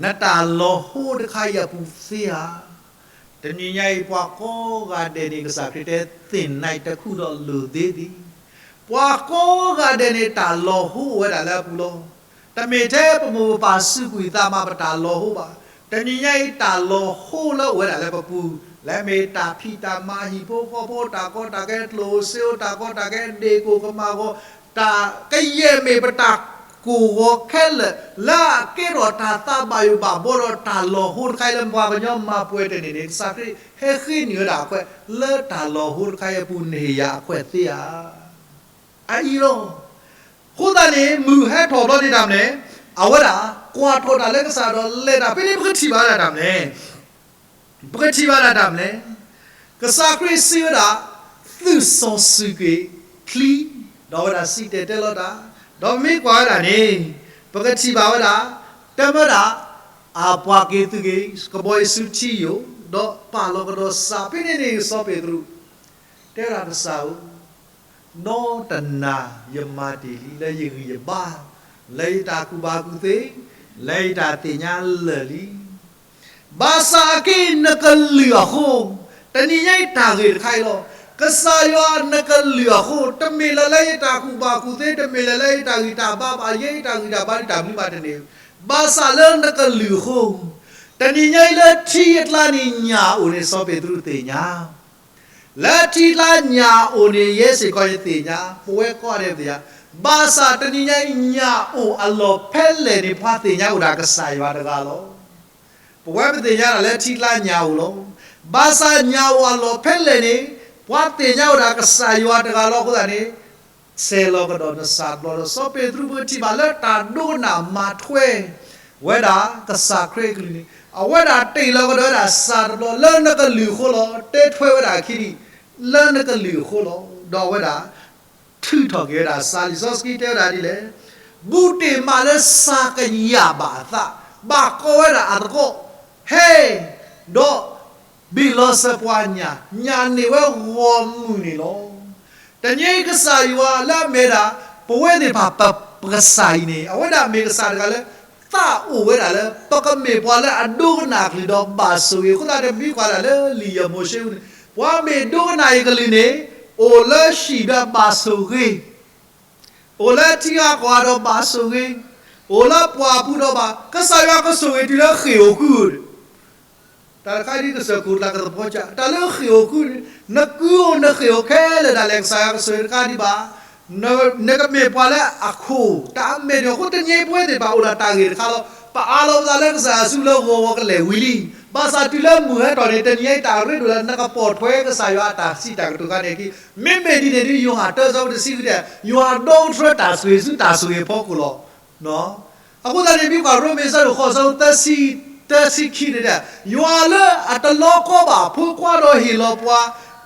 နတၢ်လီၤဟိတခါအံၤအပူၤသ့ဧါ. တနံၤညါအံၤ ပှၤကိးဂၤဒဲးန့ၣ် ကစၢ်ခရံာ်တဲ သ့ၣ်နံၤတခူၣ်ဒီးလိၣ်သ့ဒံး, ပှၤကိးဂၤဒဲးန့ၣ် တၢ်လီၤဟိအိၣ်ဝဲဒၣ်လၢအပူၤလီၤ. တမ့ၢ်ထဲပမိၢ်ပပၢ်စူးကွံာ်သးမး ပတၢ်လီၤဟိဘၣ်. တနံၤညါအံၤ တၢ်လီၤဟိလၢအိၣ်ဝဲဒၣ်လၢပပူၤ, လၢမ့ၢ်တၢ်ဖံးတၢ်မၤ ဟံၣ်ဖိဃီဖိ တၢ်ကီတၢ်ခဲ ကျိၣ်ဧိၤစ့ဧိၤ တၢ်ကီတၢ်ခဲ ဒ့ၣ်ကိၢ်ကမၣ်ဂီၤ တၢ်ကယဲၢ်မ့ၢ်ပတၢ်ကိၢ်ဂီၤခဲလၢာ် လၢအကဲထီၣ်တၢ်သးဘၣ်ယိၣ်ဘၣ်ဘှီဒီးတၢ်လီၤဟိတခါအံၤလၢပှၤကညီမၤပှဲၤတန့ၢ်န့ၣ် ကစၢ်ခရံာ်ဟဲဃ့နုာ်ဝဲဒၣ်အခွဲး လၢတၢ်လီၤဟိတခါအံၤအပူၤ နဟ့ၣ်ယၤအခွဲးသ့ဧါ. အအံၤလီၤ. အဃိသတးန့ၣ် မုၢ်ဟဲထီၣ်ဘျီန့ၣ်တၢ်မနုၤလဲၣ်, အဝဲဒၣ်ကွၢ်ထီၣ်တၢ်လၢကစၢ်ဒီးလဲၤတၢ် ဖဲန့ၣ်ပကထံၣ်ဘၣ်ဒၣ်တၢ်မနုၤလဲၣ် ပကထံၣ်ဘၣ်ဒၣ်တၢ်မနုၤလဲၣ်, ကစၢ်ခရံာ်စံးဝဲဒၣ် သုးစီၤစုၤက့ၤချံ, ဒီးအဝဲဒၣ်စံၣ်တဲၤတဲလီၤတၢ်, ဒီးပမ့ၢ်ကွၢ်ဝဲဒၣ်န့ၣ်, ပကထံၣ်ဘၣ်ဝဲဒၣ်, တဲမၢဒၣ်, အပှၤက့ၤသုးက့ၤ ကဘီယူၤစုထံယိာ်, ဒီးပာ်လီၤကဒီးစးဖဲန့ၣ်န့ၣ် စီၤပ့းတရူး တဲဝဲဒၣ်ကစၢ်ဧၢ, နီတနၤယမၤတ့ၢ်လံ လၢယဂံၢ်ယဘါ, လၢယတၢ်ကူၣ်ဘၣ်ကူၣ်သ့, လၢယတၢ်သ့ၣ်ညါလၢာ်လံ ဘၣ်ဆၣ်အက့နကလုၢ်အဃိ, တနံၤညါအံၤတၢ်ဂ့ၢ်တခါအံၤလီၤ. ကစၢ်ယွၤနကလုၢ်အဃိ, တမ့ၢ်လၢၤလၢယတၢ်ကူၣ်ဘၣ်ကူၣ်သ့, တမ့ၢ်လၢၤလၢယတၢ်ဂံၢ်တၢ်ဘါဘၣ်, ယဲယတၢ်ဂံၢ်တၢ်ဘါဒ်တၢ်ဘျုးဘၣ်တန့ၢ်, ဘၣ်ဆၣ်လၢနကလုၢ်အဃိ, တနံၤညါအံၤလၢထံအကျါန့ၣ်ညၣ်အိၣ်န့ၣ် စီၤပ့းတရူးသ့ၣ်ညါ လၢထံကျါညၣ်အိၣ်န့ၣ် ယဲစ့ၢ်ကီးယသ့ၣ်ညါ, ပဝဲကိးဂၤဒဲးသ့ၣ်ညါ, ဘၣ်ဆၣ်တနံၤညါအံၤညၣ်အိၣ်အလီၢ်ဖဲလဲၣ်န့ၣ် ပှၤသ့ၣ်ညါအိၣ်ဒၣ်ကစၢ်ယွၤတဂၤလီၤ. ပဝဲပသ့ၣ်ညါဒၣ်လၢထံကျါညၣ်အိၣ်လီၤ. ဘၣ်ဆၣ်ညၣ်အိၣ်အလီၢ်ဖဲလဲၣ်န့ၣ်, ပှၤသ့ၣ်ညါအိၣ်ဒၣ်ကစၢ်ယွၤတဂၤလီၤအဃိသတးန့ၣ်, ဆဲးလီၤကဒီးနစးတဘျီဒီး စီၤပ့းတရူးပကထံၣ်ဘၣ်လၢတၢ်ဒိကနၣ်မၤထွဲ ဝဲဒၣ်ကစၢ်ခရံာ်အကလုၢ်န့ၣ်, အဝဲဒၣ်တ့ၢ်လီၤကဒီးဝဲဒၣ်စးတဘျီလၢနကလုၢ်အဃိလီၤ. တဲထွဲဝဲဒၣ်အခံဒံး, လၢနကလုၢ်အဃိလီၤ. ဒီးအဝဲဒၣ် ထုးထီၣ်က့ၤဝဲဒၣ်စး, လံာ်စီဆှံတဲဝဲဒၣ်ဒ်လဲၣ်, ဘူးတ့ၢ်မးလၢစးကယၣ်ဘၣ်အသး, ဘၣ်ကိးဝဲဒၣ်အသကိး, ဟဲ, ဒီး ဘ့ၣ်လီၤစၢၤပှၤညၣ်, ညၣ်န့ၢ်ဝဲဂီၢ်မုၢ်န့ၣ်လီၤ. တနံၤအံၤကစၢ်ယွၤလၢအမ့ၢ်ဒၣ် ပဝဲသ့ၣ်တဖၣ်ပကစၢ်အံၤန့ၣ်, အဝဲဒၣ်မ့ၢ်ကစၢ်တဂၤလၢ သးအိၣ်ဝဲဒၣ်လၢ ပကမ့ၢ်ပှၤလၢအဒိကနၣ်အကလုၢ်ဒီးဘၣ်ဆိၣ်ဂ့ၤ, အဃိသတးန့ၣ်ပမ့ၢ်ကွၢ်ဒၣ်လၢလံာ်ယဲၢ်မိၤၡ့အပူၤန့ၣ်, ပှၤမ့ၢ်ဒိကနၣ်ယကလုၢ်န့ၣ်, အိၣ်လၢဟံၣ်ဒီးဘၣ်ဆိၣ်ဂ့ၤ အိၣ်လၢထံဂၤကီၢ်ဂၤဒီးဘၣ်ဆိၣ်ဂ့ၤ, အိၣ်လၢပှၢ်ပူၤဒီးဘၣ်, ကစၢ်ယွၤကဆိၣ်ဂ့ၤတုၤလၢဃ့ၢ်ဧိၤကုၢ်ဧိၤ, တၢ်တခါဒ်ကစၢၢ်ခိၣ်ကျၢ်ကသပှၢ်ကၢ, တၢ်လၢဃ့ၢ်ဧိၤကုၢ်န့ၣ်, နကုၢ်ဧိၤနဃ့ၢ်ဧိၤခဲလၢာ်ဒၣ်လဲာ် ကစၢ်ယွၤကဆိၣ်ဂ့ၤတခါဒံးဘၣ်, နကမ့ၢ်ပှၤလၢအခိၣ်, တၢ်အမဲာ်န့ၣ်အဃိ တနံၤအံၤပဝဲသ့ၣ်တဖၣ်အိၣ်ဒၣ်တၢ်ဂ့ၢ်တခါလီၤ. ပအးလီၤပသးလၢကစၢ်ယွၤစုလၢဂီၤဂီၤကလဲာ်ဝံၤလံ, ဘၣ်ဆၣ်တုၤလၢမုၢ်ဟဲထီၣ်န့ၣ် တနံၤအံၤတၢ်ရ့ဒိၣ်လၢနကပိာ်ထွဲကစၢ်ယွၤအတၢ်စံးတၢ်ကတိၤခါန့ၣ်အခံ, မ့မ့ၢ်ဒ်န့ၣ်ဒ်ယိၤဟၣ်တၢ ဆၢဖိတဆံဃုတဲ, ယွၤဒိကထၢတၢ်ဆိၣ်ဂ့ၤဆူတၢ်ဆိၣ်ဂ့ၤအဖီခိၣ်လီၤ. အဃိသတးန့ၣ် မ့ၢ်ကွၢ်ရိမ့ၤ ဆၢဒိၣ်ဃိး ဆၢဖိသၢဆံခံန့ၣ်, ယွၤလၢအတလီၤကီဘၣ်ဖိခွါဒီးဟ့ၣ်လီၤပှၤ,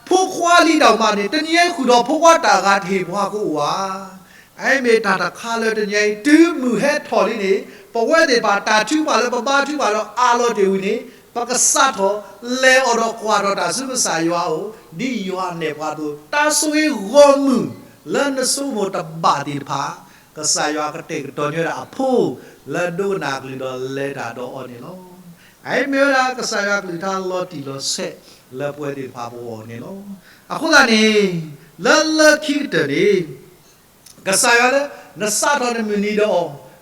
ဖိခွါလံတၢ်မၤန့ၣ် တနံၤအံၤဃုာ်ဒီးဖိခွါတၢ်ဂၤတဟ့ၣ်ပှၤကအိၣ်ဧါ. အအံၤမ့ၢ်တၢ်တခါလၢတနံၤအံၤ တုၤမုၢ်ဟဲထီၣ်လံန့ၣ် ပဝဲသ့ၣ်တဖၣ်တၢ်ထုကဖၣ်လၢပဘါထုကဖၣ်ဒီးအးလီၤတ့ၢ်ဝံၤန့ၣ် ပကစးထီၣ်လဲၤအီၤဒီးကွၢ်ထီၣ်တၢ်ဆူကစၢ်ယွၤအအိၣ် ဒ်ယွၤနဲၣ်ပှၤအသိး, တၢ်ဆိၣ်ဂ့ၤဂီၢ်မုၢ်လၢနဆိကမိၣ်တဘၣ်သ့ၣ်တဖၣ် ကစၢ်ယွၤကတဲာ်ကတီၤန့ၢ်ဝဲဒၣ်အဖိ လၢဒိကနၣ်အကလုၢ်ဒီးလဲၤတၢ်ဒီးအီၤန့ၣ်လီၤ. အအံၤမ့ၢ်ဝဲဒၣ်ကစၢ်ယွၤအကလုၢ်ကထါလီၤတံၢ်လီၤဆဲးလၢပဝဲသ့ၣ်တဖၣ်ပဂီၢ်န့ၣ်လီၤ. အဃိသတးန့ၣ် လၢလၢခံကတၢၢ်န့ၣ် ကစၢ်ယွၤလၢ နစးထီၣ်နမုၢ်နံၤဒီးအီၤ,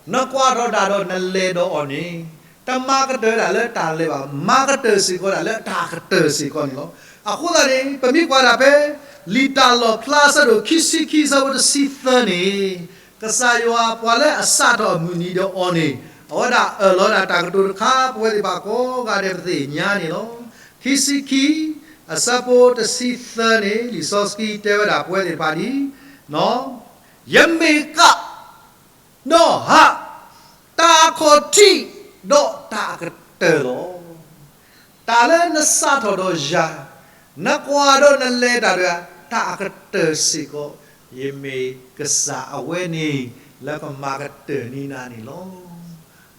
နကွၢ်ထီၣ်တၢ်ဒီးနလဲၤဒီးအီၤန့ၣ် တမၤကတၢၢ်ဒၣ်လၢတၢ်လဲၤဘၣ်, မၤကတၢၢ်စ့ၢ်ကီးဒၣ်လၢတၢ်ကတၢၢ်စ့ၢ်ကီးန့ၣ်လီၤ. အဃိသတးန့ၣ် ပမ့ၢ်ကွၢ်ဒၣ်ဖဲ လံာ်တၢ်လီၣ်ဖျါ ဆၢဒိၣ်ခံဆံခံ ဆၢဖိတဆံသၢန့ၣ် ကစၢ်ယွၤပှၤလၢအစးထီၣ်အမုၢ်နံၤဒီးအီၤန့ၣ် အဝဲဒၣ်အၢၣ်လီၤဝဲဒၣ်တၢ်ကတိၤတခါ ပဝဲသ့ၣ်တဖၣ်ကိးဂၤဒဲးပသ့ၣ်ညါန့ၣ်လီၤ. ခံဆံခံ အဆၢဖိတဆံသၢန့ၣ် လံာ်စီဆှံတဲဝဲဒၣ်ပဝဲသ့ၣ်တဖၣ်ဒ် ယမ့ၢ်ကး ဒီးဟး, တၢ်အခီၣ်ထံး ဒီးတၢ်အကတၢၢ်လီၤ. တၢ်လၢနစးထီၣ်ဒီးယၤ, နကွၢ်ဒီးနလဲၤတၢ်ဒီးယၤ, တၢ်အကတၢၢ်စ့ၢ်ကီး, ယမ့ၢ်ကစၢ်အဝဲန့ၣ် လၢကမၤကတၢၢ်န့ၢ်နၤန့ၣ်လီၤ.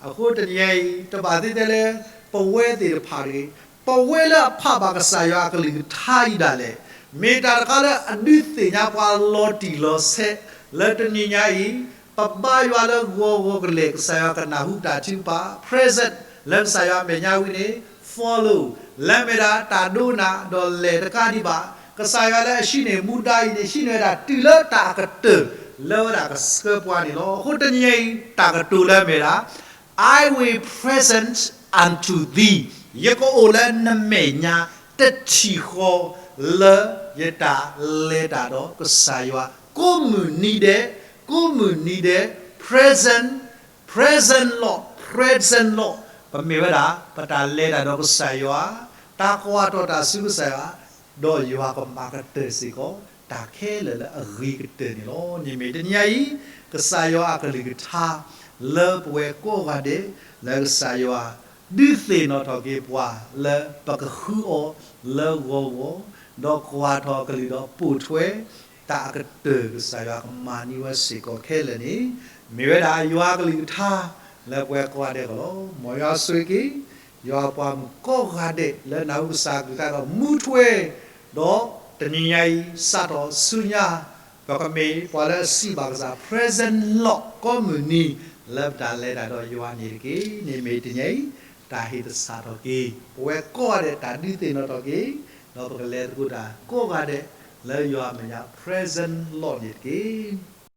အဃိတနံၤအံၤ တဘၣ်သ့ၣ်သ့ၣ်လၢ ပဝဲသ့ၣ်တဖၣ်တဂ့ၤ, ပဝဲလၢအဖးဘၣ်ကစၢ်ယွၤအကလုၢ်ကထါအံၤဒၣ်လဲာ်, မ့ၢ်တၢ်တခါလၢအဒုးသ့ၣ်ညါပှၤလီၤတံၢ်လီၤဆဲး လၢတနံၤညါအံၤ, ပဘါယွၤလၢဂီၤဂီၤကလဲာ် ကစၢ်ယွၤကနၢ်ဟူတၢ်ထုကဖၣ် present လၢကစၢ်ယွၤအမဲာ်ညါဝံၤန့ၣ် follow လၢမ့ၢ်ဒၣ်တၢ်ဒိကနၣ်ဒီးလဲၤတကးဒံးဘၣ်, ကစၢ်ယွၤလၢအဟံးန့ၢ်မူဒါအံၤန့ၣ် ဟံးန့ၢ်ဝဲဒၣ်တုၤလၢတၢ်အကတၢၢ် လၢဝဲဒၣ်ကဆှၢပှၤန့ၣ်လီၤ. အဃိတနံၤအံၤ တၢ်ကတိၤလၢအမ့ၢ်ဒၣ် I will present unto thee ယကအိၣ်လၢနမဲာ်ညါတထံၣ်ဃီ လၢယတၢ်လဲၤတၢ်ဒီးကစၢ်ယွၤ ကိးမုၢ်နံၤဒဲး, ကိးမုၢ်နံၤဒဲး, present, present Lord, present Lord ပမ့ၢ်ဝဲဒၣ် ပတၢ်လဲၤတၢ်ဒီးကစၢ်ယွၤ, တၢ်ကွၢ်ထီၣ်တၢ်ဆူကစၢ်ယွၤ, ဒီးယွၤကမၤကတၢၢ်စ့ၢ်ကီး တၢ်ခဲလၢာ်လၢအဂ့ၤကတၢၢ်န့ၣ်လီၤ. မ့မ့ၢ်တနံၤအံၤ ကစၢ်ယွၤအကလုၢ်ကထါ လၢပဝဲကိးဂၤဒဲး လၢကစၢ်ယွၤ ဒုးသ့ၣ်နီၣ်ထီၣ်က့ၤပှၤ လၢပကဃုအီၤလၢဂီၤဂီၤ, ဒီးကွၢ်ထီၣ်အကလုၢ်ဒီးပိာ်ထွဲ တၢ်အကတၢၢ်ကစၢ်ယွၤကမၤန့ၢ်ဝဲစ့ၢ်ကီးခဲလၢာ်န့ၣ် မ့ၢ်ဝဲဒၣ်ယွၤအကလုၢ်ကထါ လၢပဝဲကိးဂၤဒဲးအဂီၢ်လီၤ. မ်ယွၤဆိၣ်ဂ့ၤက့ၤ ယွၤပှၤမုၣ်ကိးဂၤဒဲး လၢနၢ်ဟူကစၢ်ကလုၢ်ကထါဒီးမူထွဲ ဒီးတနံၤညါအံၤ စးထီၣ်ဆူညါ ပကမ့ၢ်ပှၤလၢအစံးဘၣ်ကစၢ် present Lord ကိးမုၢ်နံၤ လၢပတၢ်လဲၤတၢ်ဒီးယွၤန့ၣ်တက့ၢ်. န့ၣ်မ့ၢ်တနံၤအံၤ တၢ်ဟ့ၣ်သဆၣ်ထီၣ်က့ၤ ပဝဲကိးဂၤဒဲး တၢ်ဒုးသ့ၣ်နီၣ်ထီၣ်က့ၤ ဒီးပကလဲၤသကိးတၢ်ကိးဂၤဒဲး လၢယွၤမဲာ်ညါ present Lord န့ၣ်တက့ၢ်.